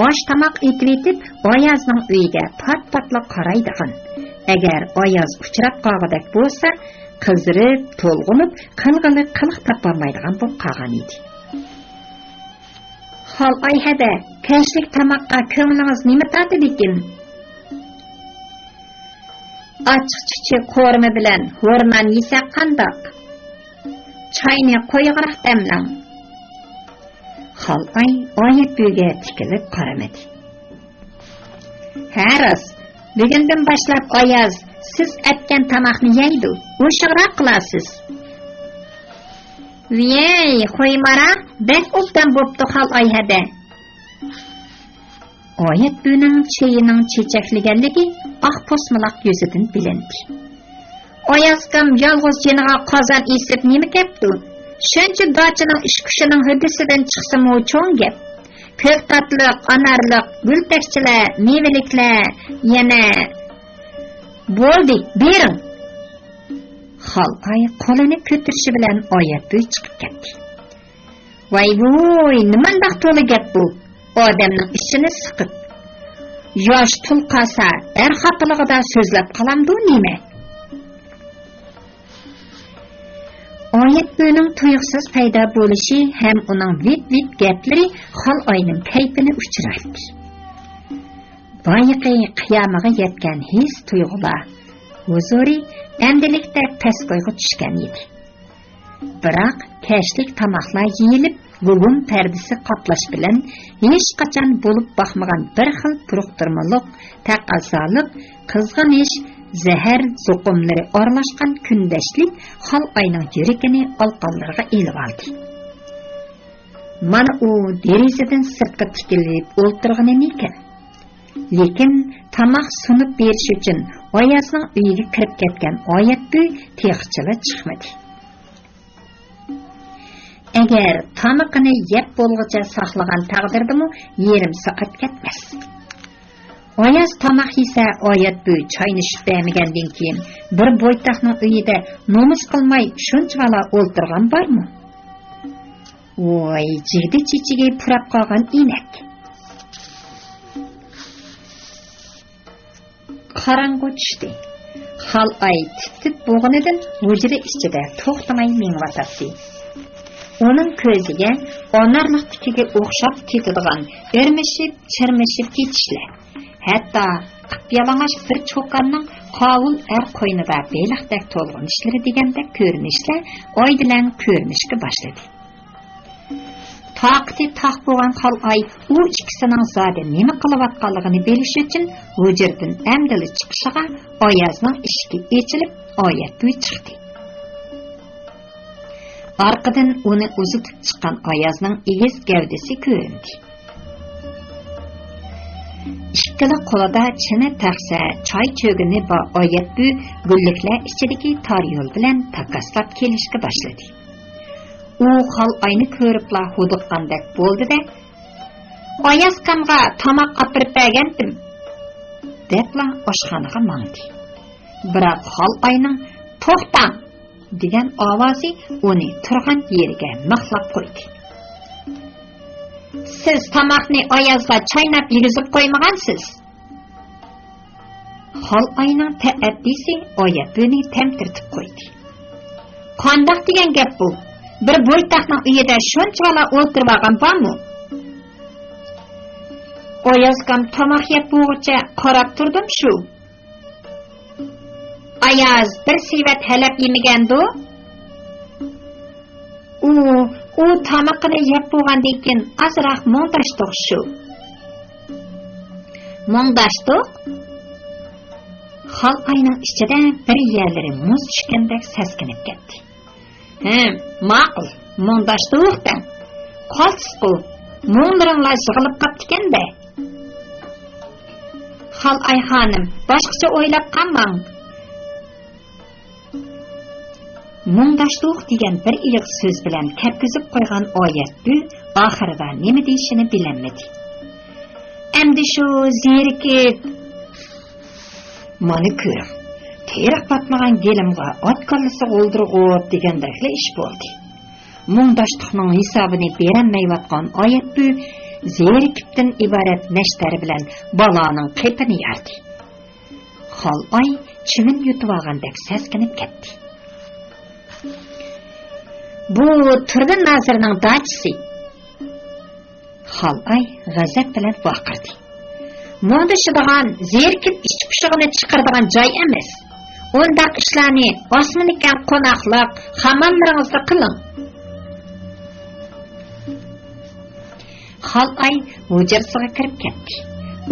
ئاش-تاماق ئېتىۋېتىپ ئايازنىڭ ئۆيىگە پات-پاتلا قارايدىغان، ئەگەر ئاياز ئۇچراپ قالغۇدەك بولسا، قىزىرىپ، تولغىنىپ، قىلغىلى قىلىق تاپالمايدىغان بولۇپ قالغان ئىدى. خالئاي ھەدە، كەچلىك تاماققا كۆڭلىڭىز نېمە تارتىدىكىن؟ ئاچچىق-چۈچۈك قورۇما بىلەن ھورمان يېسەك قانداق؟ چاينى قويۇقراق دەملەڭ. خالئاي ئايەت بۈگە تىكىلىپ قارىمىدى. ھە راست، بۈگۈندىن باشلاپ ئاياز سىز ئەتكەن تاماقنى يەيدۇ، ھوشۇڭراق قىلارسىز. ۋىيەي، خويمارا، بەك ئوبدان بوپتۇ خالئاي ھەدە. ئايەتبۈۋىنىڭ چېيىنىڭ چېچەكلىگەنلىكى ئاق پوسمىلاق يۈزىدىن بىلىندى. ئايازكام يالغۇز جېنىغا قازان ئېسىپ نېمە كەپتۇ؟ شۇنچە داچىنىڭ ئىش-كۈشىنىڭ ھۆددىسىدىن چىقسىمۇ چوڭ گەپ. كۆكتاتلىق، ئانارلىق، گۈلتەكچىلەر، مېۋىلىكلەر، يەنە. بولدى، بېرىڭ. خالئاي قولىنى كۆتۈرۈشى بىلەن ئايەتبۈۋى چىقىپ كەتتى. ۋاي ۋوي، نېمانداق تولا گەپ بۇ؟ ئادەمنىڭ ئىچىنى سىقىپ. ياش تۇل قالسا، ئەر خاپىلىقىدا سۆزلەپ قالامدۇ نېمە؟ ئايەتبۈۋىنىڭ تۇيۇقسىز پەيدا بولۇشى ھەم ئۇنىڭ ۋىت-ۋىت گەپلىرى خالئاينىڭ كەيپىنى ئۇچۇراتتى. بايىقى قىيامىغا يەتكەن ھېس-تۇيغۇلار ھۇزۇرى ئەمدىلىكتە پەسكويغا چۈشكەن ئىدى. بىراق كەچلىك تاماقلار يېيىلىپ، گۇگۇم پەردىسى قاپلاش بىلەن ھېچقاچان بولۇپ باقمىغان بىر خىل پۇرۇقتۇرمىلىق، تەقەززالىق، قىزغىنىش، زەھەر زوقۇملىرى ئارىلاشقان كۈندەشلىك خالئاينىڭ يۈرىكىنى ئالىقانلىرىغا ئېلىۋالدى. مانا ئۇ دېرىزىدىن سىرتقا تىكىلىپ ئولتۇرغىنىمىكىن؟ لېكىن تاماق سۇنۇپ بېرىش ئۈچۈن ئايازنىڭ ئۆيىگە كىرىپ كەتكەن ئايەتبۈۋى تېخىچىلا چىقمىدى. ئەگەر تامىقىنى يەپ بولغۇچە ساقلىغان تەقدىردىمۇ يېرىم سائەت كەتمەس. ئاياز تاماق يېسە، ئايەتبۈۋى چاينى چۈشۈپ بەرمىگەندىن كېيىن بىر بويتاقنىڭ ئۆيىدە نومۇس قىلماي شۇنچىۋالا ئولتۇرغان بارمۇ؟ ۋاي، جىگدە چېچىكى پۇراپ قالغان ئىنەك. قاراڭغۇ چۈشتى. خالئاي تىت-تىت بوغۇنىدىن ھۇجرا ئىچىدە توختىماي مېڭىۋاتاتتى. ئۇنىڭ كۆزىگە ئانارلىقتىكىگە ئوخشاپ كېتىدىغان ئىرمىشىپ، چىرمىشىپ كېتىشلەر، ھەتتا قىپيالىڭاچ بىر چوكاننىڭ قاۋۇل ئەر قوينىدا بېلىقتەك تولغىنىشلىرى دېگەندەك كۆرۈنۈشلەر ئايدىلەن كۆرۈنۈشكە باشلىدى. تاقىتى تاق بولغان خالئاي ئۇ ئىككىسىنىڭ زادى نېمە قىلىۋاتقانلىقىنى بىلىش ئۈچۈن ھۇجرىدىن ئەمدىلا چىقىشىغا ئايازنىڭ ئىشىكى ئېچىلىپ، ئايەتبۈۋى چىقتى. ئارقىدىن ئۇنى ئۇزىتىپ چىققان ئايازنىڭ ئېگىز گەۋدىسى كۆرۈندى. ئىككىلا قولىدا چىنە تەخسە، چاي چۆگۈنى بار ئايەتبۈۋى گۈللۈكلەر ئىچىدىكى تار يول بىلەن تاكاسلاپ كېلىشكە باشلىدى. ئۇ خالئاينى كۆرۈپلا ھودۇققاندەك بولدى-دە، «ئايازكامغا تاماق ئاپىرىپ بەرگەنتىم» دەپلا ئاشخانىغا ماڭدى. بىراق خالئاينىڭ «توختاڭ!» دېگەن ئاۋازى ئۇنى تۇرغان يېرىگە مىخلاپ قويدى. «سىز تاماقنى ئايازغا چايناپ يېگۈزۈپ قويمىغانسىز!» خالئاينىڭ تەئەددىسى ئايەتبۈۋىنى تەمتىرىتىپ قويدى. «قانداق دېگەن گەپ بۇ؟ بىر بويتاقنىڭ ئۆيىدە شۇنچىۋالا ئولتۇرۇۋالغان بارمۇ؟ ئايازكام تاماق يەپ بولغۇچە قاراپ تۇردۇم شۇ.» «ئاياز بىر سېۋەت ھەلەپ يېمىگەندۇ؟» «ئۇ، ئۇ تامىقىنى يەپ بولغاندىن كېيىن ئازراق مۇڭداشتۇق شۇ.» «مۇڭداشتۇق؟» خالئاينىڭ ئىچىدە بىر يەرلىرى مۇز چۈشكەندەك سەسكىنىپ كەتتى. «ھىم، ماقۇل، مۇڭداشتۇق دەڭ. قالتىسقۇ، مۇڭلىرىڭلار يىغىلىپ قاپتىكەن-دە.» «خالئاي خانىم، باشقىچە ئويلاپ قالماڭ.» مۇڭداشتۇق دېگەن بىر ئېغىز سۆز بىلەن كەتكۈزۈپ قويغان ئايەتبۈۋى ئاخىرىدا نېمە دېيىشىنى بىلەلمىدى. «ئەمدى شۇ زېرىكىپ، مانا كۆرۈڭ، تېرىق پاتمىغان گېلىمغا ئات كاللىسى غولدۇرغۇپ دېگەندەكلا ئىش بولدى.» مۇڭداشتۇقنىڭ ھېسابىنى بېرەلمەيۋاتقان ئايەتبۈۋى زېرىكىپتىن ئىبارەت نەشتەر بىلەن بالانىڭ قېپىنى ياردى. خالئاي چىۋىن يۇتۇۋالغاندەك سەسكىنىپ كەتتى. «بۇ تۇردى نازىرنىڭ داچىسى.» خالئاي غەزەپ بىلەن ۋارقىرىدى. «مۇڭدىشىدىغان، زېرىكىپ ئىچ پۇشۇقىنى چىقىرىدىغان جاي ئەمەس. ئۇنداق ئىشلارنى ئاسمىنىكەن قوناقلىق خامانلىرىڭىزدا قىلىڭ.» خالئاي ھۇجرىسىغا كىرىپ كەتتى.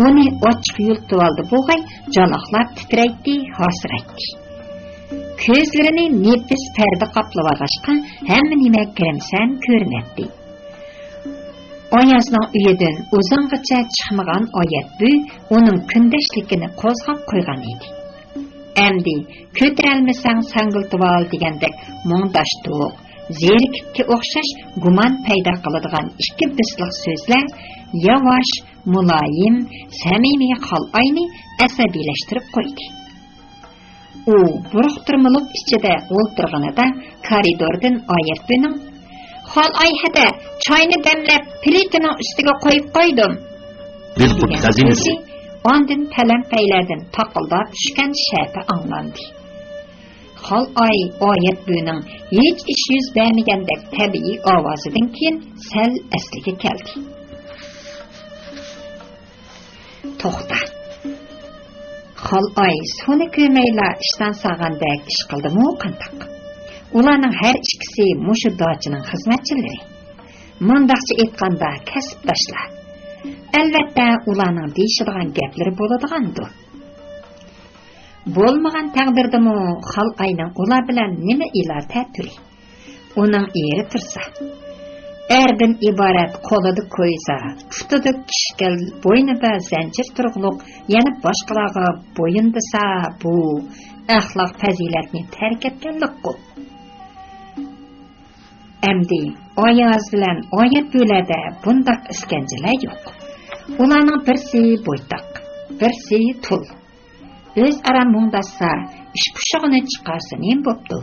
ئۇنى ئاچچىق يۇلتۇۋالدى بوغاي، جالاقلاپ تىترەيتتى، ھاسىرايتتى. كۆزلىرىنى نېپىز پەردە قاپلىۋالغاچقا، ھەممە نېمە گىرىمسەن كۆرۈنەتتى. ئايازنىڭ ئۆيىدىن ئۇزۇنغىچە چىقمىغان ئايەت بۈ ئۇنىڭ كۈندەشلىكىنى قوزغاپ قويغان ئىدى. ئەمدى «كۆتۈرەلمىسەڭ ساڭگىلىتىۋال» دېگەندەك مۇڭداشتۇق، زېرىكىپكە ئوخشاش گۇمان پەيدا قىلىدىغان ئىككى بىسلىق سۆزلەر ياۋاش، مۇلايىم، سەمىمىي خالئاينى ئەسەبىيلەشتۈرۈپ قويدى. ئۇ بۇرۇقتۇرمىلىق ئىچىدە ئولتۇرغىنىدا كارىدوردىن ئايەت بۈنىڭ: «خالئاي ھەدە، چاينى دەملەپ، پىلىتىنىڭ ئۈستىگە قويۇپ قويدۇم» دېگەن سۆزى ئاندىن پەلەمپەيلەردىن تاقىلداپ چۈشكەن شەپە ئاڭلاندى. خالئاي ئايەت بۈنىڭ ھېچ ئىش يۈز بەرمىگەندەك تەبىئىي ئاۋازىدىن كېيىن سەل ئەسلىگە كەلدى. توختا. خالئاي سۇنى كۆرمەيلا ئىشتان سالغاندەك ئىش قىلدىمۇ قانداق؟ ئۇلارنىڭ ھەر ئىككىسى مۇشۇ داچىنىڭ خىزمەتچىلىرى. مۇنداقچە ئېيتقاندا، كەسىپداشلار. ئەلۋەتتە، ئۇلارنىڭ دېيىشىدىغان گەپلىرى بولىدىغاندۇ. بولمىغان تەقدىردىمۇ خالئاينىڭ ئۇلار بىلەن نېمە ئىلاھە تۈرى؟ ئۇنىڭ ئېرى تۇرسا، ئەردىن ئىبارەت، قولىدا كويزا، پۇتىدا كىشكەل، بوينىدا زەنجىر تۇرغۇلۇق، يەنە باشقىلارغا بويۇندىسا، بۇ ئەخلاق پەزىلەتنى تەرك ئەتكەنلىكقۇ. ئەمدى ئاياز بىلەن ئايەت بۈلەردە بۇنداق ئىسكەنجىلەر يوق. ئۇلارنىڭ بىرسى بويتاق، بىرسى تۇل. ئۆزئارا مۇڭداشسا، ئىچ پۇشۇقىنى چىقارسا نېمە بوپتۇ؟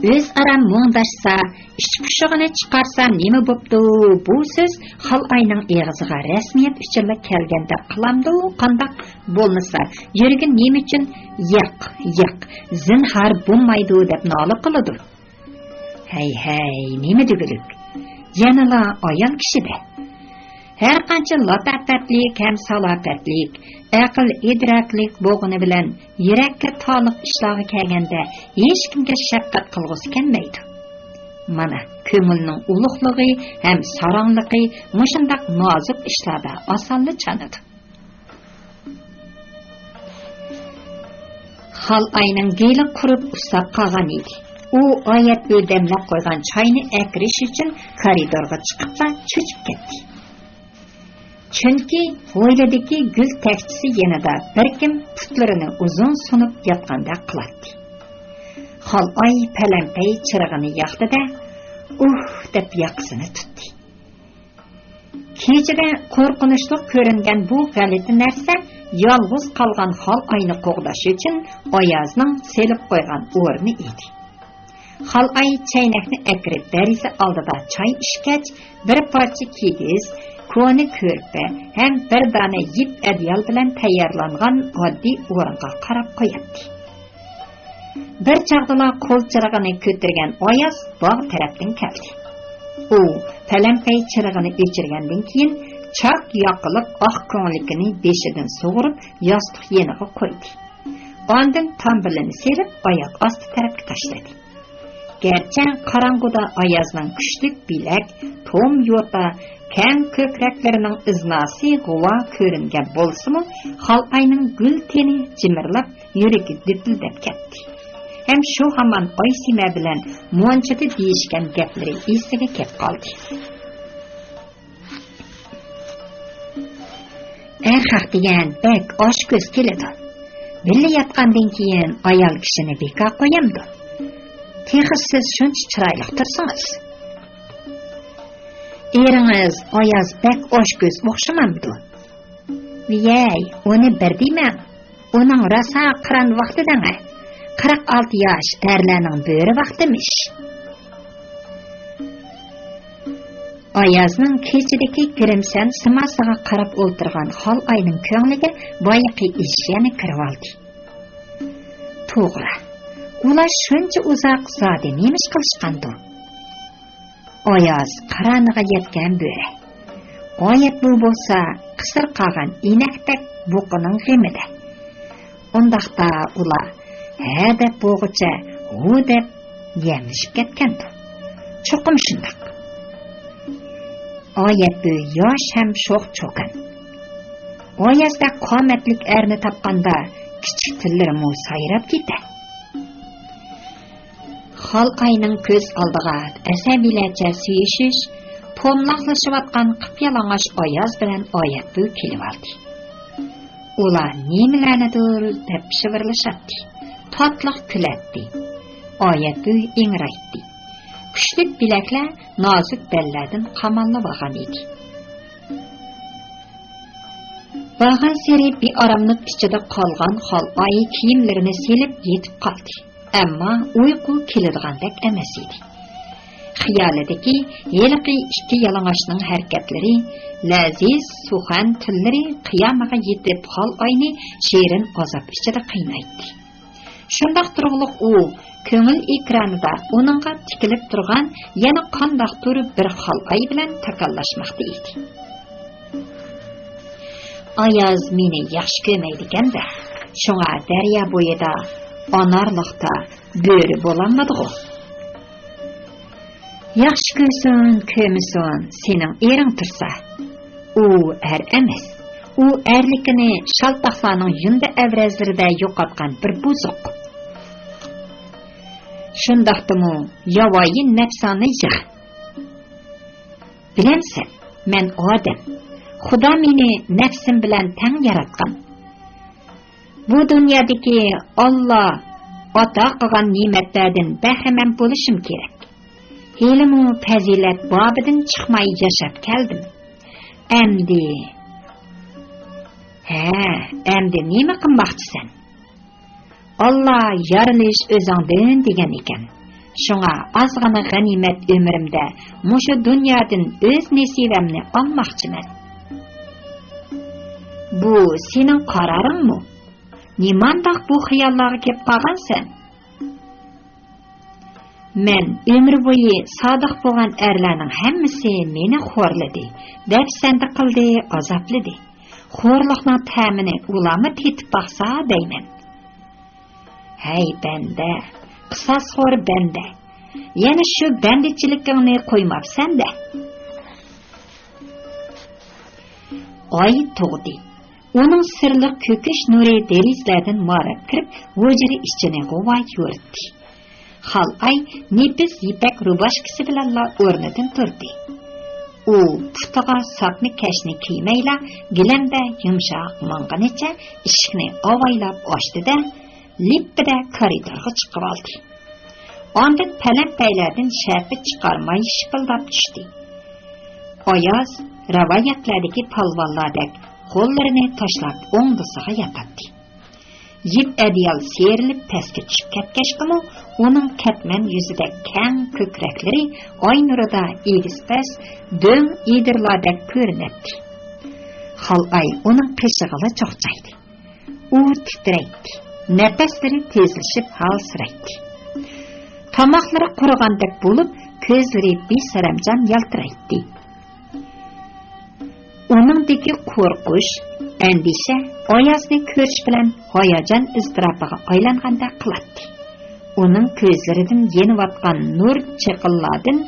ئۆزئارا مۇڭداشسا، ئىچ پۇشۇقىنى چىقارسا نېمە بوپتۇ؟ بۇ سۆز خالئاينىڭ ئېغىزىغا رەسمىيەت ئۈچۈنلا كەلگەندەك قىلامدۇ قانداق؟ بولمىسا، يۈرىكى نېمە ئۈچۈن «ياق، ياق، زىنھار بولمايدۇ» دەپ نالە قىلىدۇ؟ ھەي، ھەي، نېمە دېگۈلۈك؟ يەنىلا ئايال كىشىدە. ھەرقانچە لاتاپەتلىك ھەم سالاپەتلىك، ئەقىل ئىدراكلىك بولغىنى بىلەن، يۈرەككە تالىق ئىشلارغا كەلگەندە ھېچكىمگە شەپقەت قىلغۇسى كەلمەيدۇ. مانا، كۆڭۈلنىڭ ئۇلۇغلۇقى ھەم ساراڭلىقى مۇشۇنداق نازۇك ئىشلاردا ئاسانلا چانىدۇ. خالئاينىڭ گېلى قۇرۇپ ئۇسساپ قالغان ئىدى. ئۇ ئايەت بۈ دەملەپ قويغان چاينى ئەكىرىش ئۈچۈن كارىدورغا چىقىپلا چۆچۈپ كەتتى. چۈنكى ھويلىدىكى گۈل تەكچىسى يېنىدا بىر كىم پۇتلىرىنى ئۇزۇن سۇنۇپ ياتقاندەك قىلاتتى. خالئاي پەلەمپەي چىرىغىنى ياقتى-دە، «ئۇھ» دەپ ياقىسىنى تۇتتى. كېچىدە قورقۇنچلۇق كۆرۈنگەن بۇ غەلىتە نەرسە يالغۇز قالغان خالئاينى قوغداش ئۈچۈن ئايازنىڭ سېلىپ قويغان ئورنى ئىدى. خالئاي چەينەكنى ئەكىرىپ دېرىزە ئالدىدا چاي ئىچكەچ، بىر پارچە كىگىز، كونا كۆرپە ھەم بىر دانە يىپ ئەدىيال بىلەن تەييارلانغان ئاددىي ئورۇنغا قاراپ قوياتتى. بىر چاغدىلا قول چىرىغىنى كۆتۈرگەن ئاياز باغ تەرەپتىن كەلدى. ئۇ پەلەمپەي چىرىغىنى ئۆچۈرگەندىن كېيىن، چاك ياقىلىق ئاق كۆڭلىكىنى بېشىدىن سۇغۇرۇپ، ياستۇق يېنىغا قويدى. ئاندىن تامبىلىنى سېلىپ، ئاياغ ئاستى تەرەپكە تاشلىدى. گەرچە قاراڭغۇدا ئايازنىڭ كۈچلۈك بىلەك، توم يوتا، كەڭ كۆكرەكلىرىنىڭ ئىزناسى غۇۋا كۆرۈنگەن بولسىمۇ، خالئاينىڭ گۈل تېنى جىمىرلاپ، يۈرىكى دۈپۈلدەپ كەتتى. ھەم شۇ ھامان ئايسىمە بىلەن مۇنچىدا دېيىشكەن گەپلىرى ئېسىگە كەپ قالدى. ئەرخەق دېگەن بەك ئاچكۆز كېلىدۇ. بىللە ياتقاندىن كېيىن ئايال كىشىنى بىكار قويامدۇ؟ تېخى سىز شۇنچە چىرايلىق تۇرسىڭىز. ئېرىڭىز ئاياز بەك ئاچكۆز ئوخشىمامدۇ؟ ۋىيەي، ئۇنى بىر دېمەڭ. ئۇنىڭ راسا قىران ۋاقتى دەڭە. قىرىق ئالتە ياش ئەرلەرنىڭ بۆرە ۋاقتىمىش. ئايازنىڭ كېچىدىكى گىرىمسەن سىماسىغا قاراپ ئولتۇرغان خالئاينىڭ كۆڭلىگە بايىقى ئىش يەنە كىرىۋالدى. توغرا، ئۇلار شۇنچە ئۇزاق زادى نېمە ئىش قىلىشقاندۇ؟ ئاياز قىرانىغا يەتكەن بۆرە. ئايەت بۇ بولسا قىسىر قالغان ئىنەكتەك بۇقىنىڭ غېمىدە. ئۇنداقتا ئۇلار ھە دەپ بولغۇچە ھۇ دەپ يەملىشىپ كەتكەندۇ. چوقۇم شۇنداق. ئايەت بۇ ياش ھەم شوخ چوكان. ئايازدەك قامەتلىك ئەرنى تاپقاندا، كىچىك تىللىرىمۇ سايراپ كېتە. خالئاينىڭ كۆز ئالدىغا ئەسەبىيلەرچە سۆيۈشۈش، پوملاقلىشىۋاتقان قىپيالىڭاچ ئاياز بىلەن ئايەتبۈ كېلىۋالدى. ئۇلار نېمىلەرنىدۇر دەپ شىۋىرلىشاتتى. تاتلىق كۈلەتتى. ئايەتبۈ ئىڭرايتتى. كۈچلۈك بىلەكلەر نازۇك بەللەردىن قاماللىۋالغان ئىدى. بارغانسېرى بىئاراملىق ئىچىدە قالغان خالئاي كىيىملىرىنى سېلىپ يېتىپ قالدى. ئەمما ئۇيقۇ كېلىدىغاندەك ئەمەس ئىدى. خىيالىدىكى ھېلىقى ئىككى يالىڭاچنىڭ ھەرىكەتلىرى، لەزىز، سۇخەن تىللىرى قىيامىغا يېتىپ، خالئاينى شېرىن ئازاب ئىچىدە قىينايتتى. شۇنداق تۇرۇقلۇق ئۇ كۆڭۈل ئېكرانىدا ئۇنىڭغا تىكىلىپ تۇرغان يەنە قانداقتۇر بىر خالئاي بىلەن تاكاللاشماقتا ئىدى. ئاياز مېنى ياخشى كۆرمەيدىكەن-دە، شۇڭا دەريا بويىدا، ئانارلىقتا بۆرە بولالمىدىغۇ؟ ياخشى كۆرسۇن، كۆرمىسۇن، سېنىڭ ئېرىڭ تۇرسا. ئۇ ئەر ئەمەس. ئۇ ئەرلىكىنى شالتاقلارنىڭ يۇندى ئەۋرەزلىرىدە يوقاتقان بىر بۇزۇق. شۇنداقتىمۇ ياۋايى نەپسانە يىغ. بىلەمسەن، مەن ئادەم. خۇدا مېنى نەپسىم بىلەن تەڭ ياراتقان. بۇ دۇنيادىكى ئاللا ئاتا قىلغان نېمەتلەردىن بەھرىمەن بولۇشۇم كېرەك. ھېلىمۇ پەزىلەت بابىدىن چىقماي ياشاپ كەلدىم. ئەمدى، ھە، ئەمدى نېمە قىلماقچىسەن؟ ئاللا يارىلىش ئۆزۈڭدىن دېگەن ئىكەن. شۇڭا ئازغىنا غەنىيمەت ئۆمرۈمدە مۇشۇ دۇنيادىن ئۆز نېسىۋەمنى ئالماقچىمەن. بۇ سېنىڭ قارارىڭمۇ؟ نېمانداق بۇ خىياللارغا كېلىپ قالغانسەن؟ مەن ئۆمۈر بويى سادىق بولغان ئەرلەرنىڭ ھەممىسى مېنى خورلىدى، دەپسەندە قىلدى، ئازابلىدى. خورلۇقنىڭ تەمىنى ئۇلارمۇ تېتىپ باقسا دەيمەن. ھەي بەندە، قىساسخور بەندە، يەنە شۇ بەندىچىلىكىڭنى قويماپسەن-دە. ئاي تۇغدى. ئۇنىڭ سىرلىق كۆكۈش نۇرى دېرىزىلەردىن ماراپ كىرىپ، ھۇجرا ئىچىنى غۇۋا يورۇتتى. خالئاي نېپىز يىپەك روباشكىسى بىلەنلا ئورنىدىن تۇردى. ئۇ پۇتىغا ساپما كەشنى كىيمەيلا، گىلەمدە يۇمشاق ماڭغىنىچە ئىشىكنى ئاۋايلاپ ئاچتى-دە، لىپپىدە كارىدورغا چىقىۋالدى. ئاندىن پەلەمپەيلەردىن شەپە چىقارماي شىپىلداپ چۈشتى. ئاياز رىۋايەتلەردىكى پالۋانلاردەك قوللىرىنى تاشلاپ ئوڭدىسىغا ياتاتتى. يىپ ئەدىيال سىيرىلىپ پەسكە چۈشۈپ كەتكەچكىمۇ، ئۇنىڭ كەتمەن يۈزىدەك كەڭ كۆكرەكلىرى ئاي نۇرىدا ئېگىز-پەس دۆڭ ئېدىرلاردەك كۆرۈنەتتى. خالئاي ئۇنىڭ قېشىغىلا چوقچايدى. ئۇ تىترەيتتى، نەپەسلىرى تېزلىشىپ ھالسىرايتتى. تاماقلىرى قۇرۇغاندەك بولۇپ، كۆزلىرى بىسەرەمجان يالتىرايتتى. ئۇنىڭدىكى قورقۇش، ئەندىشە ئايازنى كۆرۈش بىلەن ھاياجان ئىزتىراپىغا ئايلانغاندەك قىلاتتى. ئۇنىڭ كۆزلىرىدىن يېنىۋاتقان نۇر چېقىللاردىن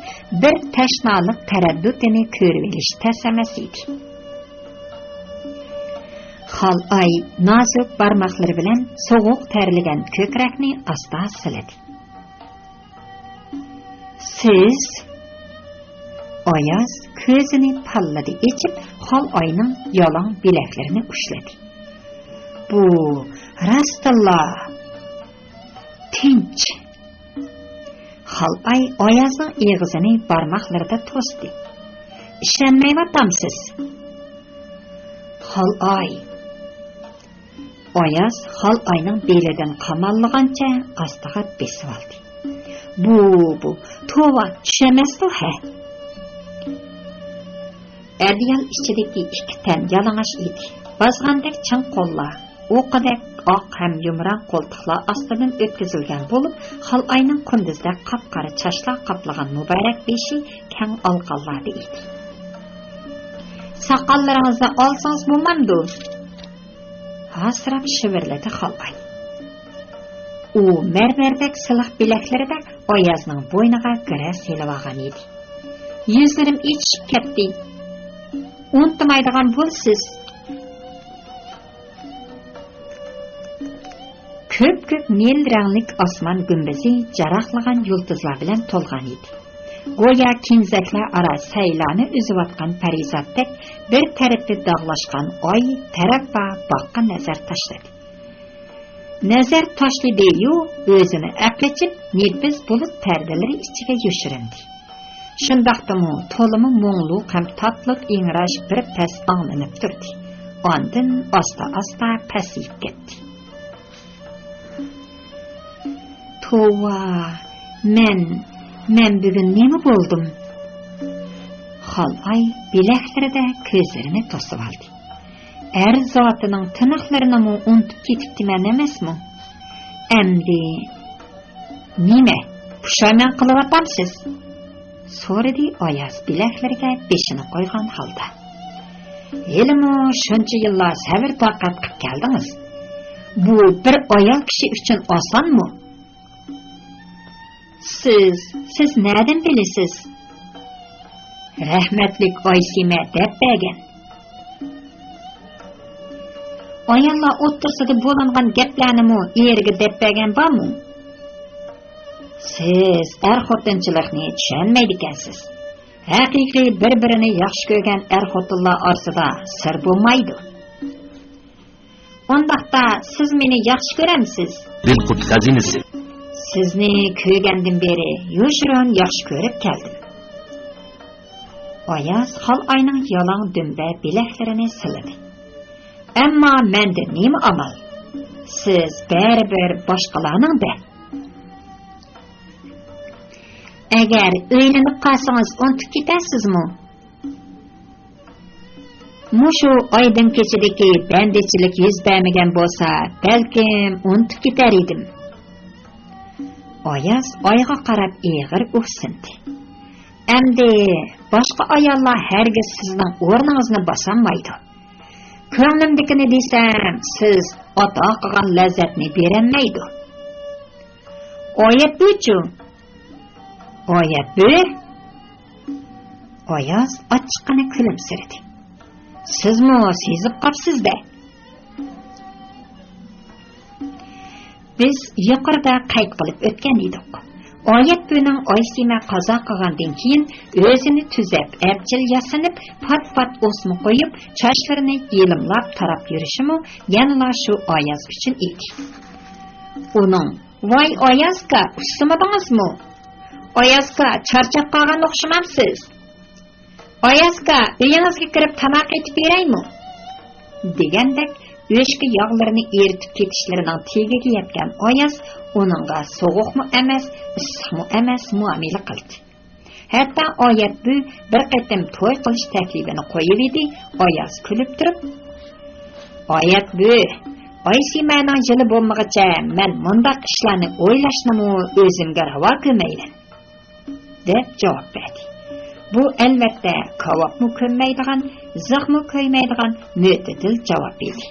بىر تەشنالىق تەرەددۇتىنى كۆرۈۋېلىش تەس ئەمەس ئىدى. خالئاي نازۇك بارماقلىرى بىلەن سوغۇق تەرلىگەن كۆكرەكنى ئاستا سىلىدى. سىز؟ ئاياز كۆزىنى پاللىدى ئېچىپ، خالئاينىڭ يالاڭ بىلەكلىرىنى ئۇشلىدى. بۇ راستتىنلا تىنچ. خالئاي ئايازنىڭ ئېغىزىنى بارماقلىرىدا توستى. ئىشەنمەيۋاتامسىز؟ خالئاي. ئاياز خالئاينىڭ بېلىدىن قاماللىغانچە ئاستىغا بېسىۋالدى. بۇ، بۇ، توۋا، چۈشەمەستۇ ھە. ئەدىيال ئىچىدىكى ئىككى تەن يالىڭاچ ئىدى. بازغاندەك چىڭ قوللار، ئوقىدەك ئاق ھەم يۇمران قولتۇقلار ئاستىدىن ئۆتكۈزۈلگەن بولۇپ، خالئاينىڭ قۇندۇزدەك قاپقارا چاچلار قاپلىغان مۇبارەك بېشى كەڭ ئالقانلاردا ئىدى. ساقاللىرىڭىزنى ئالسىڭىز بولمامدۇ؟ ھاسىراپ شىۋىرلىدى خالئاي. ئۇ مەرمەردەك سىلىق بىلەكلىرىدە ئايازنىڭ بوينىغا گىرە سېلىۋالغان ئىدى. يۈزلىرىم ئېچىشىپ كەتتى. ئۇنتۇمايدىغان بولىسىز. نىل رەڭلىك ئاسمان گۈمبىزى جاراقلىغان يۇلتۇزلار بىلەن تولغان ئىدى. گويا كېنىزەكلەر ئارا سەيلانى ئۈزۈۋاتقان پەرىزاتتەك بىر تەرىپى داغلاشقان ئاي تەرەپا باغقا نەزەر تاشلىدى. نەزەر تاشلىدى-يۇ، ئۆزىنى ئەقىچىپ، نېپىز بۇلۇت پەردىلىرى ئىچىگە يوشۇرۇندى. شۇنداقتىمۇ تولىمۇ مۇڭلۇق ھەم تاتلىق ئىڭراش بىر پەس ئاڭلىنىپ تۇردى. ئاندىن ئاستا-ئاستا پەسىيىپ كەتتى. توۋا، مەن، مەن بۈگۈن نېمە بولدۇم؟ خالئاي بىلەكلىرىدە كۆزلىرىنى توسۇۋالدى. ئەر زاتىنىڭ تىنىقلىرىنىمۇ ئۇنتۇپ كېتىپتىمەن ئەمەسمۇ؟ ئەمدى نېمە، پۇشايمان قىلىۋاتامسىز؟ سورىدى ئاياز بىلەكلىرىگە بېشىنى قويغان ھالدا. ھېلىمۇ شۇنچە يىللار سەۋر-تاقەت قىپ كەلدىڭىز. بۇ بىر ئايال كىشى ئۈچۈن ئاسانمۇ؟ سىز، سىز نەدىن بىلىسىز؟ رەھمەتلىك ئايسىمە دەپ بەرگەن. ئاياللار ئوتتۇرىسىدا بولۇنغان گەپلەرنىمۇ ئېرىگە دەپ بەرگەن بارمۇ؟ سىز ئەر-خوتۇنچىلىقنى چۈشەنمەيدىكەنسىز. ھەقىقىي بىر-بىرىنى ياخشى كۆرگەن ئەر-خوتۇنلار ئارىسىدا سىر بولمايدۇ. ئۇنداقتا سىز مېنى ياخشى كۆرەمسىز؟ دىلقۇت خەزىنىسى. سىزنى كۆرگەندىن بېرى يوشۇرۇن ياخشى كۆرۈپ كەلدىم. ئاياز خالئاينىڭ يالاڭ دۈمبە بىلەكلىرىنى سىلىدى. ئەمما مەندە نېمە ئامال؟ سىز بەرىبىر باشقىلارنىڭ بەن. ئەگەر ئۆيلىنىپ قالسىڭىز ئۇنتۇپ كېتەرسىزمۇ؟ مۇشۇ ئايدىڭ كېچىدىكى بەندىچىلىك يۈز بەرمىگەن بولسا، بەلكىم ئۇنتۇپ كېتەر ئىدىم. ئاياز ئايغا قاراپ ئېغىر ئۇھسىندى. ئەمدى باشقا ئاياللار ھەرگىز سىزنىڭ ئورنىڭىزنى باسالمايدۇ. كۆڭلۈمدىكىنى دېسەم، سىز ئاتا قىلغان لەززەتنى بېرەلمەيدۇ. ئايەت بۈچۇ؟ ئايەت بۈ؟ ئاياز ئاچچىققىنە كۈلۈمسىرىدى. سىزمۇ سېزىپ قاپسىز-دە. بىز يۇقىرىدا قەيت قىلىپ ئۆتكەن ئىدۇق. ئايەت بۈنىڭ ئايسىمە قازا قىلغاندىن كېيىن ئۆزىنى تۈزەپ، ئەپچىل ياسىنىپ، پات-پات ئوسما قويۇپ، چاچلىرىنى يېلىملاپ تاراپ يۈرۈشىمۇ يەنىلا شۇ ئاياز ئۈچۈن ئىدى. ئۇنىڭ، ۋاي ئايازكا، ئۇسسىمىدىڭىزمۇ؟ ئايازكا، چارچاپ قالغان ئوخشىمامسىز؟ ئايازكا، ئۆيىڭىزگە كىرىپ تاماق ئېتىپ بېرەيمۇ؟ دېگەندەك ئۆچكە ياغلىرىنى ئېرىتىپ كېتىشلىرىنىڭ تېگىگە يەتكەن ئاياز ئۇنىڭغا سوغۇقمۇ ئەمەس، ئىسسىقمۇ ئەمەس مۇئامىلە قىلدى. ھەتتا ئايەت بۈ بىر قېتىم توي قىلىش تەكلىپىنى قويۇۋىدى، ئاياز كۈلۈپ تۇرۇپ، ئايەت بۈ، ئايسىمەنىڭ يىلى بولمىغىچە مەن مۇنداق ئىشلارنى ئويلاشنىمۇ ئۆزۈمگە راۋا كۆرمەيمەن. دەپ جاۋاب بەردى. بۇ، ئەلۋەتتە، كاۋاپمۇ كۆممەيدىغان، زىخمۇ كۆيمەيدىغان مۆتىدىل جاۋاب ئىدى.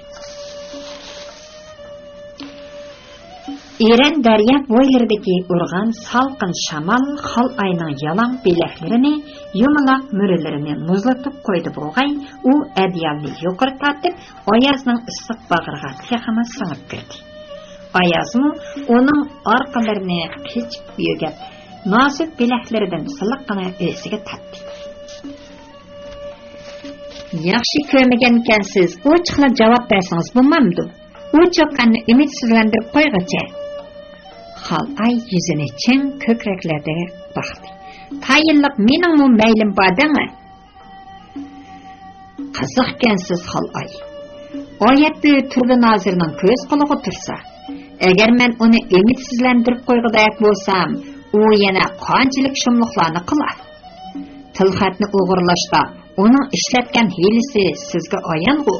ئېرەن دەريا بويلىرىدىكى ئۇرغان سالقىن شامال خالئاينىڭ يالاڭ بىلەكلىرىنى، يۇمىلاق مۈرىلىرىنى مۇزلىتىپ قويدى بولغاي، ئۇ ئەدىيالنى يۇقىرى تارتىپ، ئايازنىڭ ئىسسىق باغرىغا تېخىمۇ سىڭىپ كىردى. ئايازمۇ ئۇنىڭ ئارقىلىرىنى قېچىپ يۆگەپ، نازۇك بىلەكلىرىدىن سىلىققىنا ئۆزىگە تارتتى. ياخشى كۆرمىگەنكەنسىز، ئوچۇقلا جاۋاب بەرسىڭىز بولمامدۇ؟ ئۇ چوكاننى ئۈمىدسىزلەندۈرۈپ قويغۇچە. خالئاي يۈزىنى چىڭ كۆكرەكلەردە باقتى. تايىنلىق مېنىڭمۇ مەيلىم بار دەڭە. قىزىقكەنسىز، خالئاي. ئايەت بۈ تۈربە نازىرنىڭ كۆز قۇلىقى تۇرسا، ئەگەر مەن ئۇنى ئۈمىدسىزلەندۈرۈپ قويغۇدەك بولسام، ئۇ يەنە قانچىلىك شۇملۇقلارنى قىلار؟ تىلخەتنى ئوغرىلاشتا ئۇنىڭ ئىشلەتكەن ھىيلىسى سىزگە ئايانغۇ.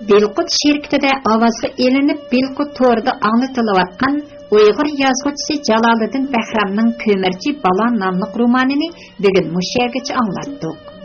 بىلقۇت شىركىتىدە ئاۋازغا ئېلىنىپ، بىلقۇت تورىدا ئاڭلىتىلىۋاتقان ئۇيغۇر يازغۇچىسى جالالىدىن بەھرامنىڭ كۆمۈرچى بالا ناملىق رومانىنى بۈگۈن مۇشۇ يەرگىچە ئاڭلاتتۇق.